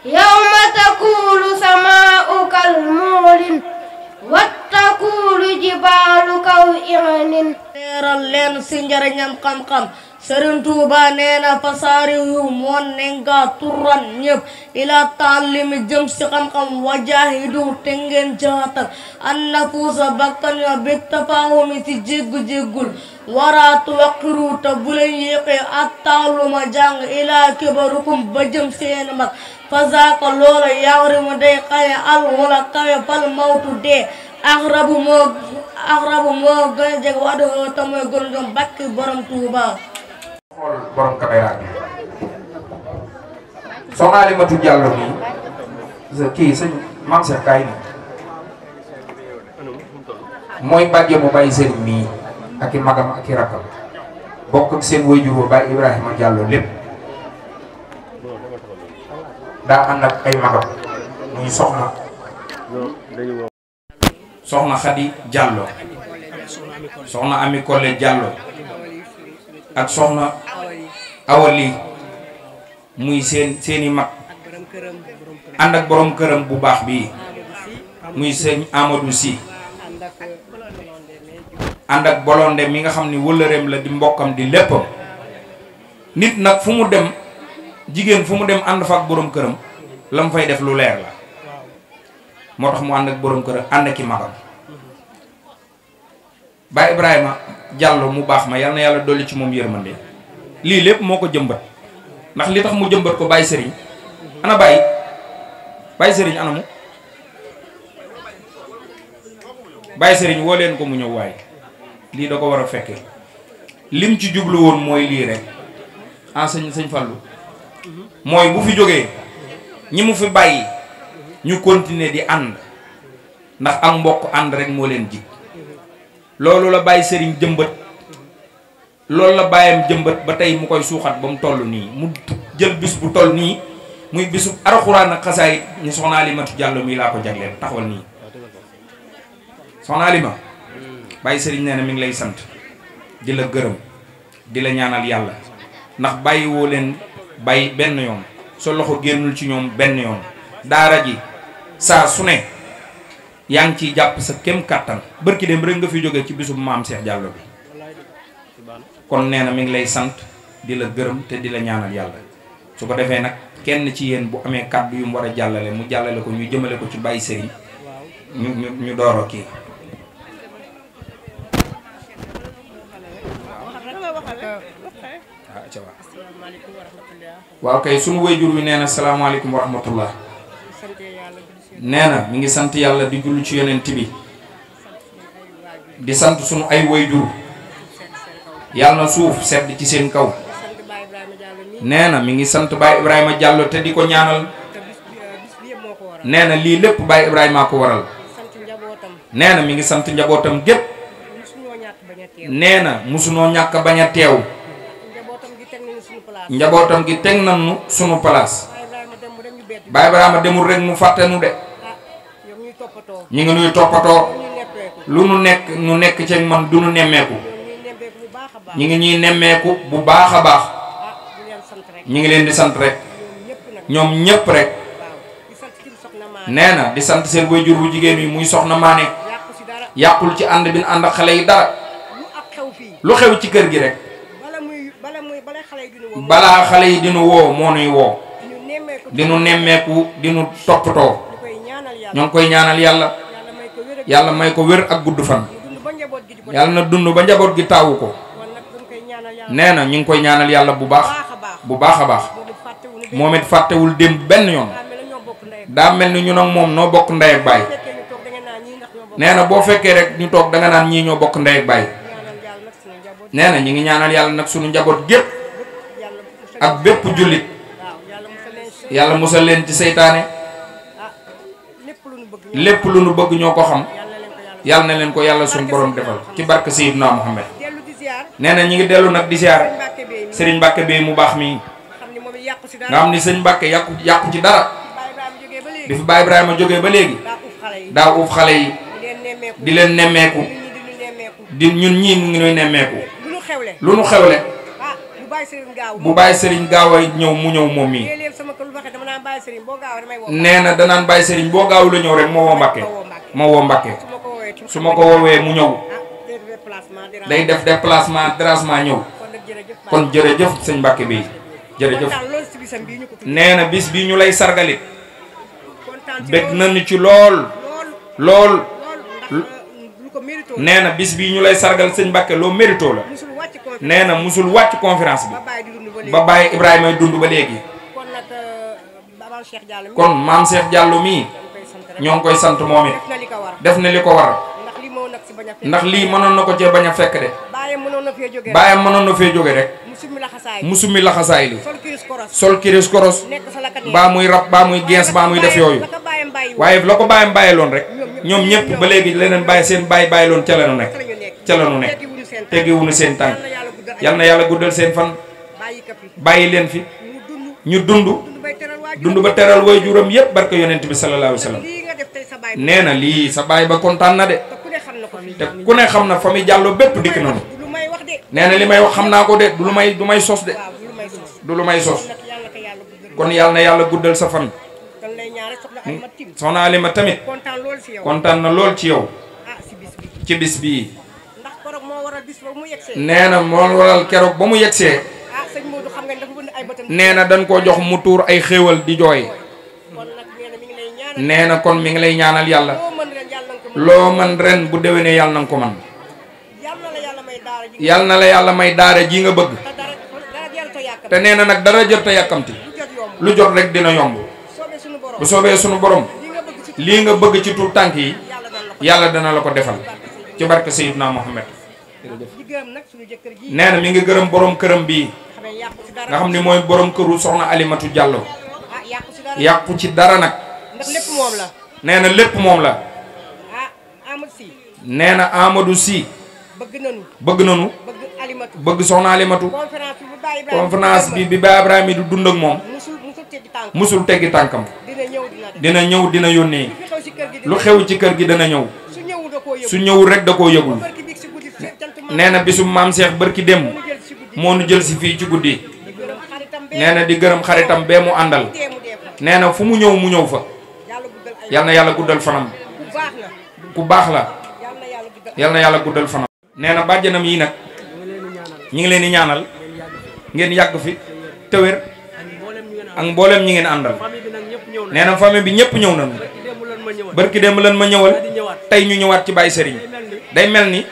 يوم تكون السماء كالمهل وتكون الجبال كالعهن. leeral leen ci njariñam xam-xam Sëriñ Tuuba nee na fasaari yu moon nenga turan ñëpp ila taalimi jëm ci xam-xam wajahidu te ngeen jaatal an nafuusa bakkan ya bi tafaahumi ci jéggu-jéggul waraatu waqiru te bu leen yéexee ak taaluma jàng ila kibarukum ba jëm seen mag fasaaka loola yawrimu day xaye al wala kawe fal mawtu dee axrabu moo gën a jeg wadu te mooy gën jom bakki borom Tuuba. xool borom caméra bi soxna Alimatu Diallo mi kii sëñ Mame Cheikh kaay ni mooy bàjje mu bàyyi sëriñ mii ak i magam ak i rakkam bokk ak seen waajur ba Baye Ibrahima Diallo lépp daa ànd ak ay magam muy soxna Khady Diallo soxna Ami Collé Diallo ak soxna Awali muy seeni mag ànd ak borom këram bu baax bii muy sëñ Amadou Sy ànd ak bolonde mi nga xam ni wëllëreem la di mbokkam di léppam nit nag fu mu dem jigéen fu mu dem ànd fa ak borom këram la mu fay def lu leer la moo tax mu ànd ak borom këram ànd ak i magam Baye Ibrahima Diallo mu baax ma yal na yàlla dolli ci moom yërmande lii lépp moo ko jëmbat ndax li tax mu jëmbat ko Baye Serigne ana Baye Serigne anamu Baye Serigne woo leen ko mu ñëw waaye lii da ko war a fekke lim ci jublu woon mooy lii rek sëñ Fallou mooy bu fi jógee ñi mu fi bàyyi ñu continuer di ànd ndax ak mbokk ànd rek moo leen jig loolu la Baye Serigne jëmbat loolu la bàyyam jëmbat ba tey mu koy suuxat ba mu toll nii mu jël bis bu toll nii muy bisu alxuraan ak xasaayit ñu soxna Alimatu Diallo mii laa ko jagleel taxawal nii soxna Alima Baye Serigne nee na mi ngi lay sant di la gërëm di la ñaanal yàlla ndax bàyyi woo leen bàyyi benn yoon sa loxo génnul ci ñoom benn yoon daara ji saa su ne yaa ngi ciy jàpp sa kem kàttan bërki dem rek nga fi jóge ci bisu maam Cheikh Diallo bi kon nee na mi ngi lay sant di la gërëm te di la ñaanal yàlla su ko defee nag kenn ci yéen bu amee kàddu yu mu war a jàllale mu jàllale ko ñu jëmale ko ci Baye Serigne ñu dooro kii waaw kay sunu wayjur wi nee na salaamaaleykum wa rahmatullah nee na mi ngi sant yàlla di jullu ci yonent bi di sant sunu ay wayjur yàlla na suuf sedd ci seen kaw nee na mi ngi sant Baye Ibrahima Diallo te di ko ñaanal nee na lii lépp Baye Ibrahima ko waral nee na mi ngi sant njabootam gépp nee na musunoo ñàkk bañ a teew njabootam gi teg nañu sunu place Baye Ibrahima demul rek mu fàtte nu de ñu ngi nuy toppatoo lu nu nekk ci man du nu nemmeeku ñu ngi ñuy nemmeeku bu baax a baax ñu ngi leen di sant rek ñoom ñépp rek nee na di sant seen waajur bu jigéen wi muy soxna Maane yàqul ci ànd bi ànd ak xale yi dara lu xew ci kër gi rek balaa xale yi dinu woo moo nuy woo dinu nemmeeku dinu toppatoo ñoo ngi koy ñaanal yàlla yàlla may ko wér ak gudd fan yàlla na dund ba njaboot gi taawu ko nee na ñu ngi koy ñaanal yàlla bu baax a baax moom it fàttewul démb benn yoon daa mel ni ñu nag moom noo bokk ndey ak baay nee na boo fekkee rek ñu toog danga naan ñii ñoo bokk ndey ak baay nee na ñu ngi ñaanal yàlla nag sunu njaboot gépp ak bépp jullit yàlla musal leen ci seytaane lépp lu nu bëgg ñoo ko xam yàlla na leen ko yàlla suñu borom defal ci barke Seydina Muhammad nee na ñi ngi dellu nag di ziar Serigne Mbacke Bey mu baax mi nga xam ni sëñ Mbacke yàqu ci dara bi fi Baye Ibrahima jógee ba léegi daa uuf xale yi di leen nemmeeku di ñun ñii mu ngi nuy nemmeeku lu nu xewle bu Baye Serigne gaaw a ñëw mu ñëw moom mii nee na danaan Baye Serigne boo gaaw la ñëw rek moo woo Mbacke su ma ko woowee mu ñëw day def déplacement dérangement ñëw kon jërëjëf sëñ Mbacke bi jërëjëf nee na bis bi ñu lay sargalit bég nañu ci lool nee na bis bi ñu lay sargal sëñ Mbacke loo mérito la nee na musul wàcc conférence bi ba Baye Ibrahima dund ba léegi kon maam Cheikh Diallo mii ñoo ngi koy sant moom it def na li ko war ndax lii mënoon na ko cee bañ a fekk de baayam mënoon na fee jóge rek mu summi laxasaay li sol kiris koros baa muy rab baa muy gens baa muy def yooyu waaye la ko baayam bàyyiloon rek ñoom ñëpp ba léegi leneen bàyyi seen bàyyiloon ca la nu nekk teggiwuñu seen tànk yal na yàlla guddal seen fan bàyyi leen fi ñu dund ba teral way juram yépp barke yonent bi sallallahu alayhi wa sallam nee na lii sa baay ba kontaan na de te ku ne xam na fa muy jàlloo bépp dikk nañu nee na li may wax xam naa ko de du lu may sos de du lu may sos kon yàlla na yàlla guddal sa fan soxna Alima tamit kontaan na lool ci yow ci bis bii nee na moo waral keroog ba mu yegsee nee na dañ koo jox mu tuur ay xéewal di jooy nee na kon mi ngi lay ñaanal yàlla loo man ren bu déwénee yàlla na nga ko man yàlla na la yàlla may daara ji nga bëgg te nee na nag dara jër te yàkkamti lu jot rek dina yomb bu soobee sunu borom lii nga bëgg ci tuut tànk yi yàlla dana la ko defal ci barke Seydina Muhammad nee na mi ngi gërëm borom këram bii nga xam ni mooy borom këru soxna Alimatu Diallo yàqu ci dara nag nee na lépp moom la nee na Amadou Sy bëgg nanu bëgg soxna Alimatu conférence bi Baye Ibrahima du dund ak moom musul teggi tànkam dina ñëw dina yónnee lu xew ci kër gi dana ñëw su ñëwul rek da koo yëgul nee na bisu maam Cheikh bërki démb moo nu jël si fii ci guddi nee na di gërëm xaritam bee mu àndal nee na fu mu ñëw fa yal na yàlla guddal fanam ku baax la yal na yàlla guddal fanam nee na bàjjanam yi nag ñi ngi leen di ñaanal ngeen yàgg fi te wér ak mboolem ñi ngeen àndal nee na famille bi ñëpp ñëw nañu barki démb lan ma ñëwal tey ñu ñëwaat ci Baye Serigne day mel ni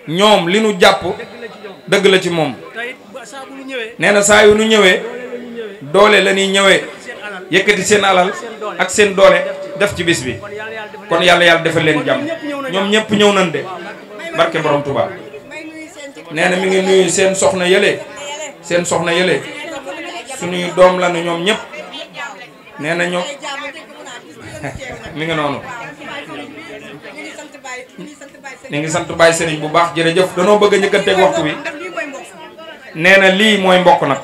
ñoom li nu jàpp dëgg la ci moom nee na saa yu nu ñëwee doole la ñuy ñëwee yëkkati seen alal ak seen doole def ci bis bi kon yàlla defal leen jàmm ñoom ñëpp ñëw nañ de barke borom Touba nee na mi ngi nuyu seen soxna yële suñuy doom la nu ñoom ñëpp nee na ñoom mi ngi noonu ni ngi sant Baye Serigne bu baax jërëjëf danoo bëgg a ñëkkanteeg waxtu bi nee na lii mooy mbokk nag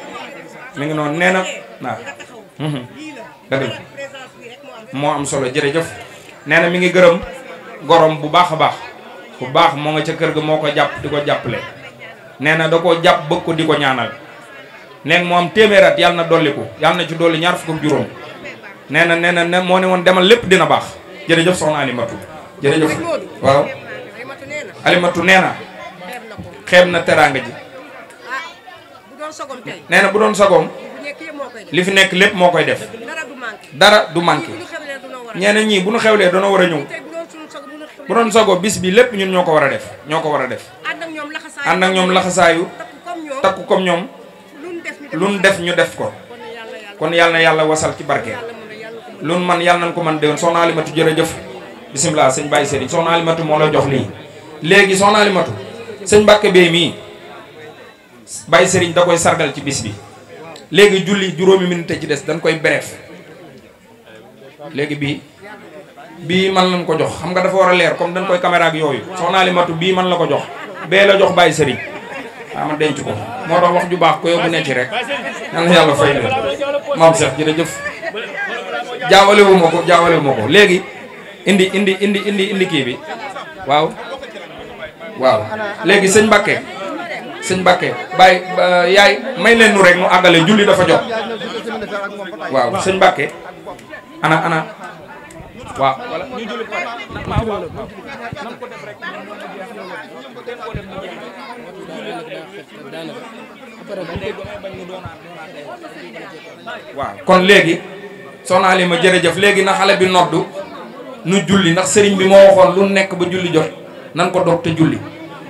mi ngi noonu nee na waaw dëgg la moo am solo jërëjëf nee na mi ngi gërëm gorom bu baax a baax bu baax moo nga ca kër ga moo ko jàpp di ko jàppale nee na da koo jàpp bëgg ko di ko ñaanal neeg moo am téeméer at yàlla na dolliku yàlla na ci dolli 20 ak juróom nee na moo ne woon demal lépp dina baax jërëjëf soxna Alimatu jërëjëf waaw Alimatu nee na xeeb na teraanga ji nee na bu doon sagoom li fi nekk lépp moo koy def dara du manqué ñeneen ñii bu nu xewlee dana war a ñëw bu doon sago bis bi lépp ñun ñoo ko war a def ànd ak ñoom laxasaayu takku comme ñoom luñ def ñu def ko kon yàlla na yàlla wasal ci barke luñ man yàlla nañ ko man déwén soxna Alimatu jërëjëf bisimilah sëñ Baye Serigne soxna Alimatu moo la jox lii léegi soxna Alimatu sëñ Mbàkke bee mii Baye Serigne da koy sargal ci bis bi léegi julli juróomi minute ci des dañ koy bref léegi bii man lañ ko jox xam nga dafa war a leer comme dañ koy caméra ak yooyu soxna Alimatu bii man la ko jox bee la jox Baye Serigne waaw ma denc ko moo tax wax ju baax ko yóbbu ne ci rek yal na yàlla fay leen maam Cheikh jërëjëf jaawalewu ma ko léegi indi kii bi waaw léegi sëñ Mbàkke Baye yaay may leen nu rek nu àggale julli dafa jot waaw sëñ Mbàkke ana waaw wala ñu julli pare nam ko def rek waaw kon léegi soxna Alima jërëjëf léegi na xale bi noddu nu julli ndax sëriñ bi moo waxoon lu nekk ba julli jot nan ko dog te julli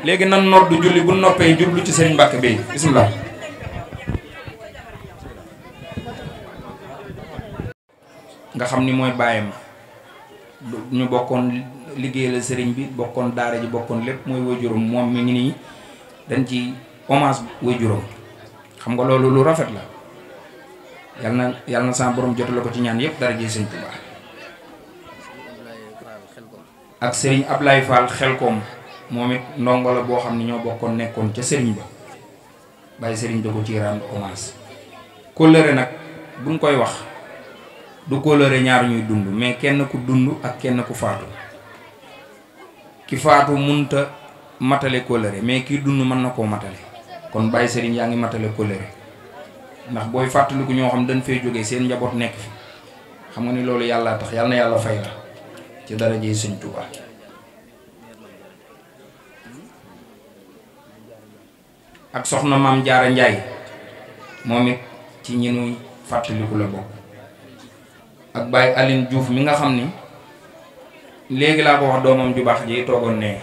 léegi nan noddu julli bu noppee jublu ci sëriñ Mbàkke bi bismillah nga xam ni mooy bàyyam ñu bokkoon liggéey la sëriñ bi bokkoon daara ji bokkoon lépp mooy waajuram moom mi ngi nii dañ ci hommage waajuram xam nga loolu lu rafet la yàlla na sa borom jotu la ko ci ñaan yëpp dara ji sëñ Tuubaa ak sëriñ Ablaye Fall Xelkom moom it ndongo la boo xam ne ñoo bokkoon nekkoon ca sëriñ ba bàyyi sëriñ da ko ci rendre hommage kóllëre nag buñ koy wax du kóllëre ñaar ñuy dund mais kenn ku dund ak kenn ku faatu ki faatu munta matale kóllëre mais kii dund mën na koo matale kon bàyyi sëriñ yaa ngi matale kóllëre ndax booy fàttaliku ñoo xam dañ fay jógee seen njaboot nekk fi xam nga ni loolu yàlla tax yàlla na yàlla fay la ci daraja yi sëñ Tuubaa ak soxna maam Jaara Njaay moom it ci ñi nuy fàttaliku la bokk ak Baye Aline Diouf mi nga xam ni léegi laa ko wax doomam ju baax ji toogoon ne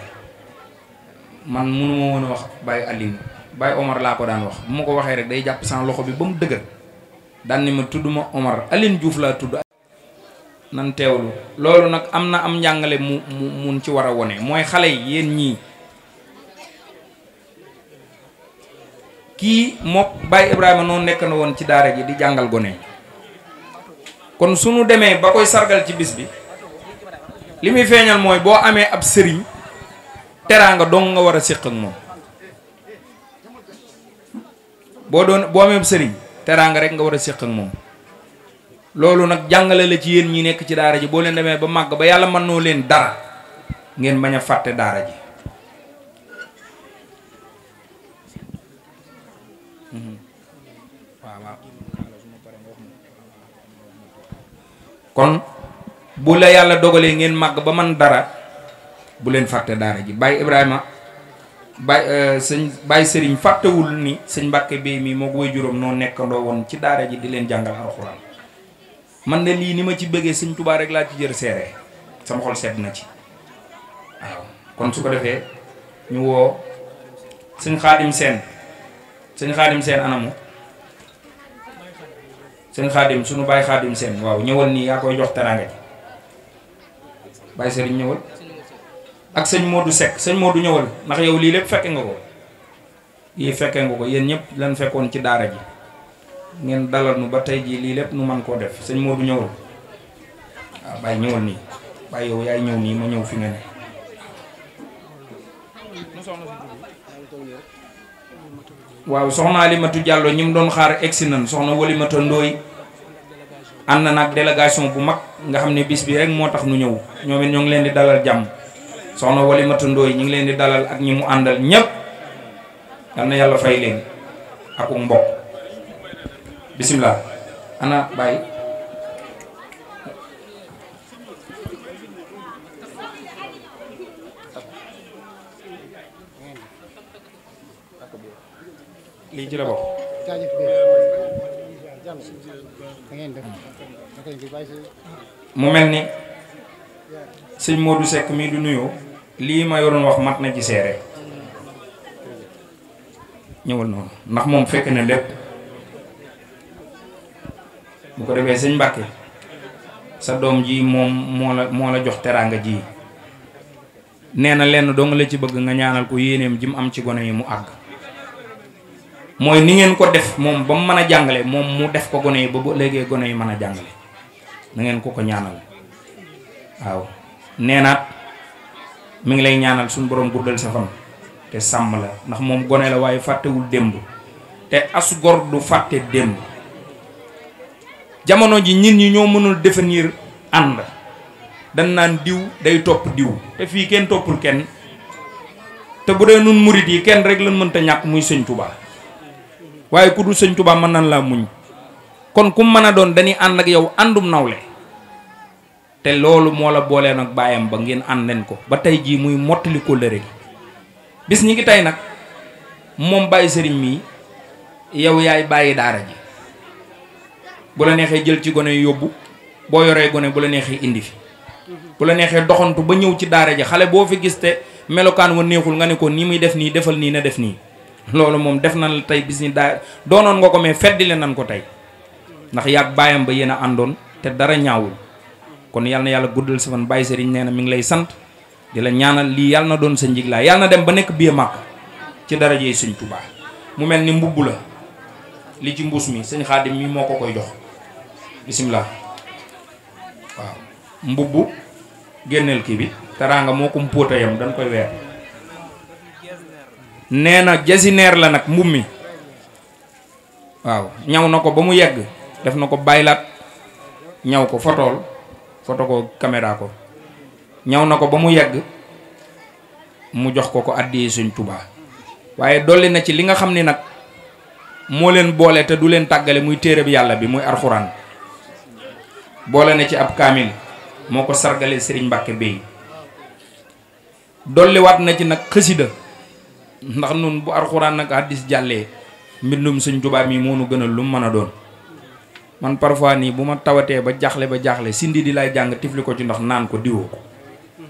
man mënuma woon a wax Baye Aline Baye Omar laa ko daan wax bu ma ko waxee rek day jàpp sama loxo bi ba mu dëgër daan ni ma tudd ma Omar Aline Diouf laa tudd nan teewlu loolu nag am na am njàngale mun ci war a wone mooy xale yi yéen ñii kii mook Baye Ibrahima noonu nekk na woon ci daara ji di jàngal gone kon suñu demee ba koy sargal ci bis bi li muy feeñal mooy boo amee ab sëriñ teraanga dong nga war a séq ak moom boo amee ab sëriñ teraanga rek nga war a séq ak moom loolu nag jàngale la ci yéen ñi nekk ci daara ji boo leen demee ba màgg ba yàlla mën noo leen dara ngeen bañ a fàtte daara ji kon bu la yàlla dogalee ngeen màgg ba man dara bu leen fàtte daara ji Baye Ibrahima Baye Serigne fàttewul ni sëñ Mbàkke Bey mi moo koy juróom noo nekkandoo woon ci daara ji di leen jàngal alxuraan man de lii ni ma ci bëggee sëñ Tuubaa rek laa ci jër seere sama xol sedd na ci waaw kon su ko defee ñu woo sëñ Xaadim Seen anamu sëñ Xaadim sunu Baye Xaadim Seen waaw ñëwal nii yaa koy jox teraanga ji Baye Serigne ñëwal ak sëñ Modou Seck sëñ Modou ñëwal ndax yow lii lépp fekke nga ko yii fekke nga ko yéen ñëpp lan fekkoon ci daara ji ngeen dalal nu ba tey jii lii lépp nu man koo def sëñ Modou ñëwal waaw Baye ñëwal nii Baye yow yaay ñëw nii ma ñëw fi nga ne waaw soxna Alimatu Diallo ñi mu doon xaar egsi nan soxna Walimata Ndooy ànd na nag délégation bu mag nga xam ne bis bi rek moo tax nu ñëw ñoom it ñoo ngi leen di dalal jàmm soxna Walimata Ndooy ñi ngi leen di dalal ak ñi mu àndal ñépp yal na yàlla fay leen ak mbokk bisimilah ana Baye lii ci la bokk mu mel ni sëñ Modou Seck mii du nuyoo lii ma yoroon wax mat na ci seere ñëwal noonu ndax moom fekk na lépp bu ko defee sëñ Mbàkke sa doom ji moom moo la jox teraanga ji nee na lenn doo nga la ci bëgg nga ñaanal ko yéeneem ji mu am ci gone yi mu àgg mooy ni ngeen ko def moom ba mu mën a jàngale moom mu def ko gone yi ba bu léegi gone yi mën a jàngale na ngeen ko ñaanal waaw nee naat mi ngi lay ñaanal suñu borom guddal sa fan te sàmm la ndax moom gone la waaye fàttewul démb te as gor du fàtte démb jamono ji nit ñi ñoo mënul définir ànd dañ naan diw day topp diw te fii kenn toppul kenn te bu dee nun murit yi kenn rek lañ mënta ñàkk muy sëñ Touba waaye ku dul sëñ Touba mën nan laa muñ kon ku mën a doon dañuy ànd ak yow àndum nawle te loolu moo la boolee nag baayam ba ngeen ànden ko ba tey jii muy mottali kóllëre gi bis ñi ngi tey nag moom Baye Serigne mii yow yaay bàyyi daara ji bu la neexee jël ci gone yóbbu boo yoree gone bu la neexee indi fi bu la neexee doxantu ba ñëw ci daara ji xale boo fi gis te melokaan wa neexul nga ne ko nii muy def nii defal nii na def nii loolu moom def na la tey bis ni daa doonoon nga ko mais feddile nan ko tey ndax yaag baayam ba yéen a àndoon te dara ñaawul kon yal na yàlla guddal sa fan Baye Serigne nee na mi ngi lay sant di la ñaanal lii yàlla na doon sa njiglaay yàlla na dem ba nekk biir màkk ci darajey Sëñ Tuubaa mu mel ni mbubb la li ci mbuus mi sëñ Xaadim mi moo ko koy jox bisimilah waaw mbubb génneel kii bi teraanga moo ko mpóotayam dañ koy weer nee na jasineer la nag mbub mi waaw ñaw na ko ba mu yegg def na ko baylaat ñaw ko foto ko caméra ko ñaw na ko ba mu yegg mu jox ko addiyee Sëñ Tuubaa waaye dolli na ci li nga xam ni nag moo leen boole te du leen tàggale muy téere bi yàlla bi muy alxuraan boole na ci ab kaamil moo ko sargale Serigne Mbacke Bey dolliwaat na ci nag xësida ndax nun bu alxuraan nag hadiis jàllee mbindum Sëñ Tuubaa mi moo nu gënal lu mu mën a doon man parfois nii bu ma tawatee ba jaaxle sindi di lay jàng tifli ko ci ndox naan ko diwoo ko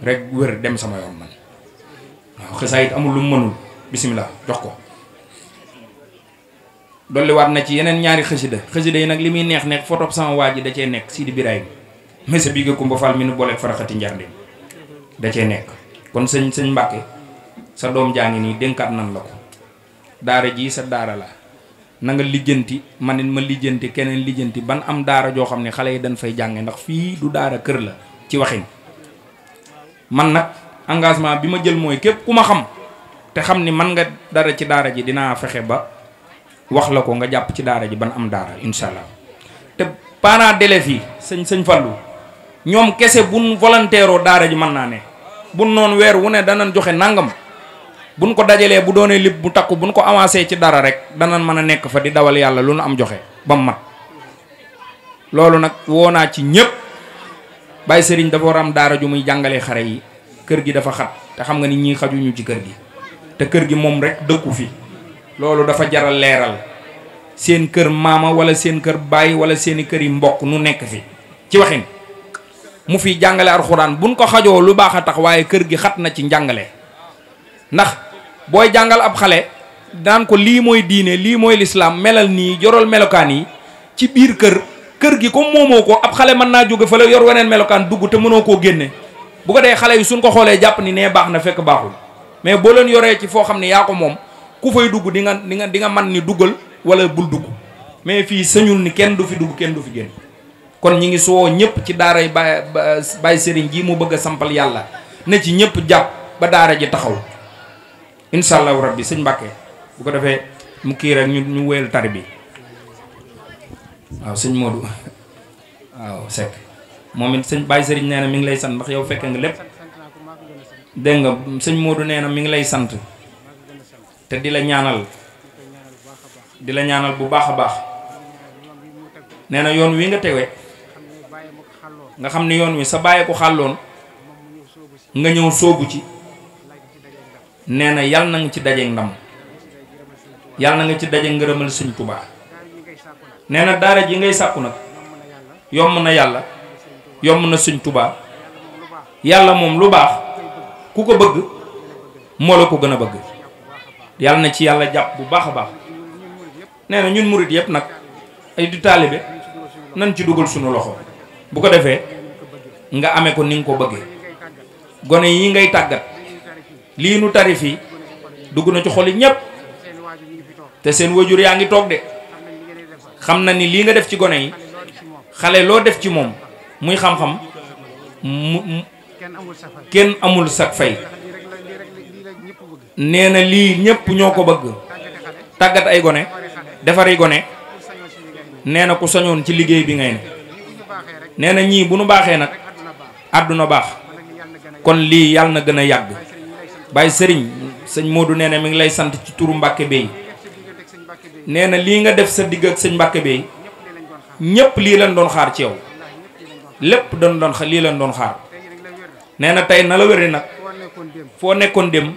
rek wër dem sama yoon man waaw xësaayit amul lu mu mënul bisimilah jox ko dolliwaat na ci yeneen ñaari xësida yi nag li muy neex photo sama waa ji da cee nekk Sidi Biraye mesa bi nga Kumba Fall mi nu booleeg faraxati njarnde da cee nekk kon sëñ Mbàkke sa doom jaa ngi nii dénkaat nan la ko daara ji sa daara la na nga lijjanti man it ma lijjanti keneen lijjanti ban am daara joo xam ne xale yi dañ fay jànge ndax fii du daara kër la ci waxin man nag engagement bi ma jël mooy képp ku ma xam te xam ni man nga dara ci daara ji dinaa fexe ba wax la ko nga jàpp ci daara ji ban am daara incha allah te parents d'élèves yi sëñ Fallou ñoom kese buñ volontaire daara ji mën naa ne buñ noonu weer wu ne danañ joxe nangam buñ ko dajalee bu doonee lib bu takku buñ ko avancé ci dara rek danañ mën a nekk fa di dawal yàlla lu nu am joxe ba mu mat loolu nag woo naa ci ñëpp Baye Serigne dafa war am daara ju muy jàngalee xare yi kër gi dafa xat te xam nga ni ñii xajuñu ci kër gi te kër gi moom rek dëkku fi loolu dafa jaral leeral seen kër maama wala seen kër baay wala seeni kër yi mbokk nu nekk fi ci waxin mu fi jàngale alxuraan buñ ko xajoo lu baax a tax waaye kër gi xat na ci njàngale ndax booy jàngal ab xale daan ko lii mooy diine lii mooy lislaam melal nii jorol melokaan yi ci biir kër gi comme moomoo ko ab xale mën naa jóge fa la yor weneen melokaan dugg te mënoo koo génne bu ko dee xale yi suñ ko xoolee jàpp ni nee baax na fekk baaxul mais boo leen yoree ci foo xam ne yaa ko moom ku fay dugg di nga man ni duggal wala bul dugg mais fii sañul ni kenn du fi dugg kenn du fi génn. kon ñi ngi soo ñëpp ci daaray Baye Serigne ji mu bëgg a sampal yàlla ne ci ñëpp jàpp ba daara ji taxaw incha allahu rabbi sëñ Mbàkke bu ko defee mu kii rek ñu wéyal tari bi waaw sëñ Modou waaw Seck moom it sëñ Baye Serigne nee na mi ngi lay sant ndax yow fekke nga lépp dégg nga sëñ Modou nee na mi ngi lay sant te di la ñaanal bu baax a baax nee na yoon wi nga tewe nga xam ne yoon wi sa bàyyi ko xàlloon nga ñëw sóobu ci nee na yal na nga ci dajeek ndam yal na nga ci dajeek ngërëmal sëñ Tuubaa nee na daara ji ngay sàkku nag yomb na yàlla yomb na sëñ Tuubaa yàlla moom lu baax ku ko bëgg moo la ko gën a bëgg yàlla na ci yàlla jàpp bu baax a baax nee na ñun murit yëpp nag ay du taalibe nan ci dugal sunu loxo bu ko defee nga amee ko ni nga ko bëggee gone yi ngay tàggat lii nu tarif yi dugg na ci xoli ñépp te seen wajur yaa ngi toog de xam na ni lii nga def ci gone yi xale loo def ci moom muy xam-xam mu kenn amul sag fay nee na lii ñépp ñoo ko bëgg tàggat ay gone defari gone nee na ku sañoon ci liggéey bi ngay ne nee na ñii bu nu baaxee nag àdduna baax kon lii yàlla na gën a yàgg Baye Serigne sëñ Modou nee na mi ngi lay sant ci turu Mbàkke Bey nee na lii nga def sa digg ak sëñ Mbàkke Bey ñépp lii lañ doon xaar ci yow lépp lii lañ doon xaar nee na tey na la wéri nag foo nekkoon dem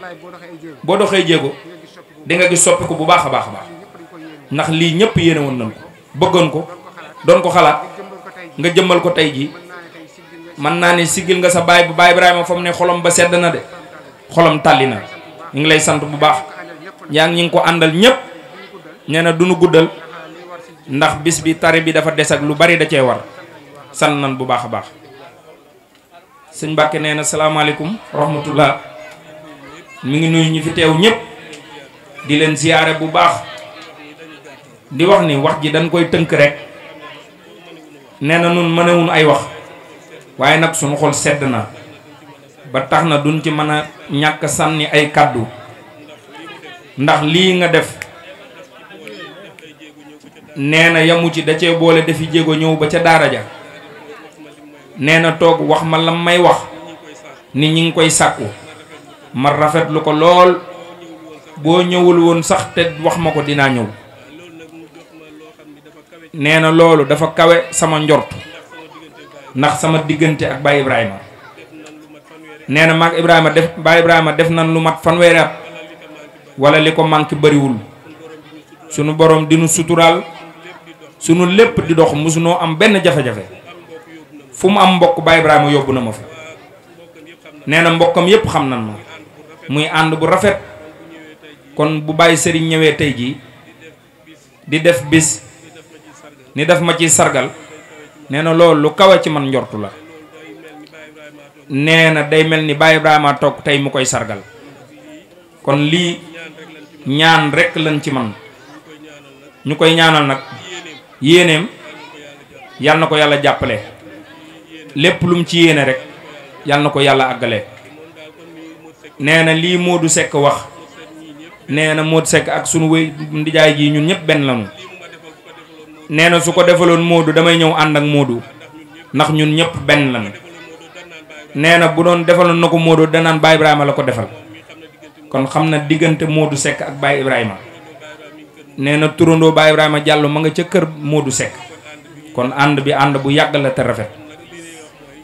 boo doxee jéego di nga gis soppi ko bu baax a baax a baax ndax lii ñépp yéene woon nañ ko bëggoon ko doon ko xalaat nga jëmmal ko tey jii mën naa ne siggil nga sa baay bu Baay Ibrahima fa mu ne xolam ba sedd na de xolam tàlli na ñu ngi lay sant bu baax yaa ngi ko àndal ñépp nee na duñu guddal ndax bis bi tari bi dafa des ak lu bari da cee war sant nan bu baax a baax sëñ Mbàkke nee na salaamaaleykum rahmatullah mi ngi nuyu ñu fi teew ñépp di leen ziyaare bu baax di wax ni wax ji dañ koy tënk rek nee na nun mënewun ay wax waaye nag suñu xol sedd na ba tax na duñ ci mën a ñàkk sànni ay kàddu ndax lii nga def nee na yamu ci da cee boole dafi jéego ñëw ba ca daara ja nee na toog wax ma lam may wax ni ñi ngi koy sàkku ma rafetlu ko lool boo ñëwul woon sax te wax ma ko dinaa ñëw nee na loolu dafa kawe sama njort ndax sama diggante ak Baye Ibrahima nee na maag Baye Ibrahima def nan lu mat fanweeri at wala li ko manqué bariwul sunu borom dinu suturaal sunu lépp di dox mosunoo am benn jafe-jafe fu mu am mbokk Baye Ibrahima yóbbu na ma fa nee na mbokkam yépp xam nan ma muy ànd bu rafet kon bu Baye Serigne ñëwee tey jii di def bis ni daf ma ci sargal nee na loolu lu kawe ci man njortu la nee na day mel ni Baye Ibrahima toog tey mu koy sargal kon lii ñaan rekk lañ ci man ñu koy ñaanal nag yéeneem yal na ko yàlla jàppale lépp lu mu ci yéene rek yal na ko yàlla àggale nee na lii Modou Seck wax nee na Modou Seck ak sunu wéy ndijaay ji ñun ñëpp benn lañu nee na su ko defaloon Modou damay ñëw ànd ak Modou ndax ñun ñëpp benn lañu nee na bu doon defaloon na ko Modou danaan Baye Ibrahima la ko defal kon xam na diggante Modou Seck ak Baye Ibrahima nee na turandoo Baye Ibrahima Diallo ma nga ca kër Modou Seck kon ànd bi ànd bu yàgg la te rafet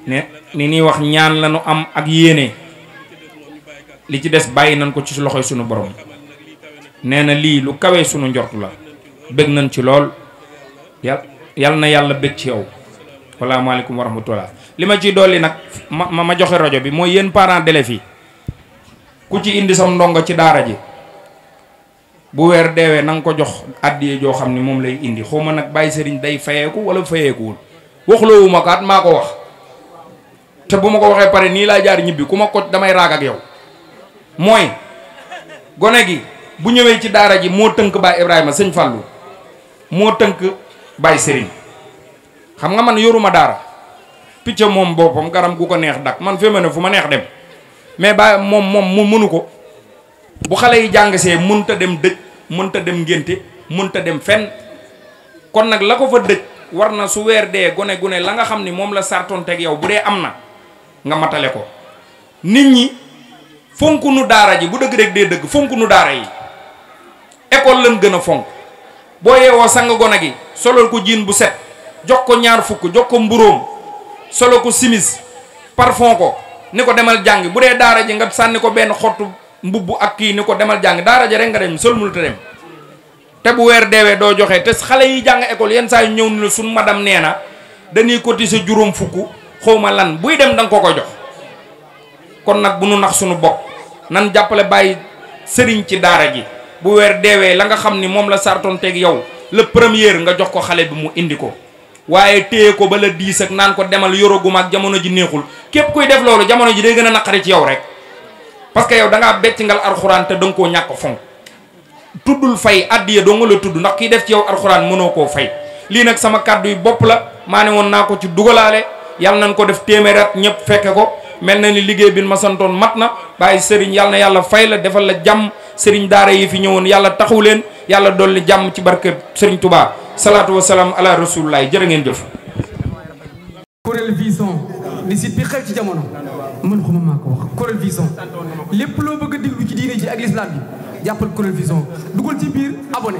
ne ni ñuy wax ñaan lañu am ak yéene li ci des bàyyi nañ ko ci loxoy sunu borom nee na lii lu kawee sunu njort la bëgg nañ ci lool yal na yàlla bëgg ci yow walaamaaleykum wa rahmatullah li ma ciy dolli nag ma joxe rajo bi mooy yéen parents d'élèves yi ku ci indi sam ndongo ci daara ji bu weer deewee na nga ko jox àddiya joo xam ne moom lay indi xaw ma nag Baye Serigne day fayeeku wala fayeekuwul waxloowuma ko at maa ko wax te bu ma ko waxee pare nii laa jaar ñibbi ku ma ko damay raag ak yow mooy gone gi bu ñëwee ci daara ji moo tënk Baay Ibrahima sëñ Fallou moo tënk Baay Serigne xam nga man yoruma daara picc moom boppam garam gu ko neex dak man fi ma ne fu ma neex dem mais ba moom mu mënu ko bu xale yi jàng see mënta dem dëj mënta dem ngénte mënta dem fenn kon nag la ko fa dëj war na su weer dee gone la nga xam ni moom la sartonteeg yow bu dee am na nga matale ko nit ñi fonk nu daara ji bu dëgg rek dee dëgg fonk nu daara yi école lañ gën a fonk boo yeewoo sang gone gi solol ko jiin bu set jox ko ñaar fukk jox ko mburóom solo ko simis parfum ko ni ko demal jàng bu dee daara ji nga sànni ko benn xottu mbubb ak kii ni ko demal jàng daara ji rek nga dem solmul te dem te bu weer deewee doo joxe te xale yi jàng école yenn saa yu ñëw ni la suñ madame nee na dañuy cotiser juróom fukk xawma lan buy dem da nga ko jox kon nag bu nu nax suñu bopp nan jàppale bàyyi sëriñ ci daara ji bu weer deewee la nga xam ni moom la sartoon teg yow le premier nga jox ko xale bi mu indi ko waaye téye ko ba la diis ak naan ko demal yoroguma ak jamono ji neexul képp kuy def loolu jamono ji day gën a naqari ci yow rek parce que yow da ngaa becc ngal alxuraan te danga koo ñàkk fonk tuddul fay addiya doo nga la tudd ndax kiy def ci yow alxuraan mënoo koo fay lii nag sama kàddu yi bopp la maa ne woon naa ko ci dugalaale yàlla nañ ko def téeméeri at ñëpp fekke ko mel na ni liggéey bi ma santoon mat na bàyyi sëriñ yàlla na yàlla fay la defal la jàmm sëriñ daara yi fi ñëwoon yàlla taxaw leen yàlla dolli jàmm ci barke sëriñ Touba salaatu wa salaam ala rasulillah jërë ngeen jëf. Corel Vision di site bi xew ci jamono man xuma maa ko wax Corel Vision lépp loo bëgg a déglu ci diine ji ak l'islam bi jàppal Corel Vision dugal ci biir abonné.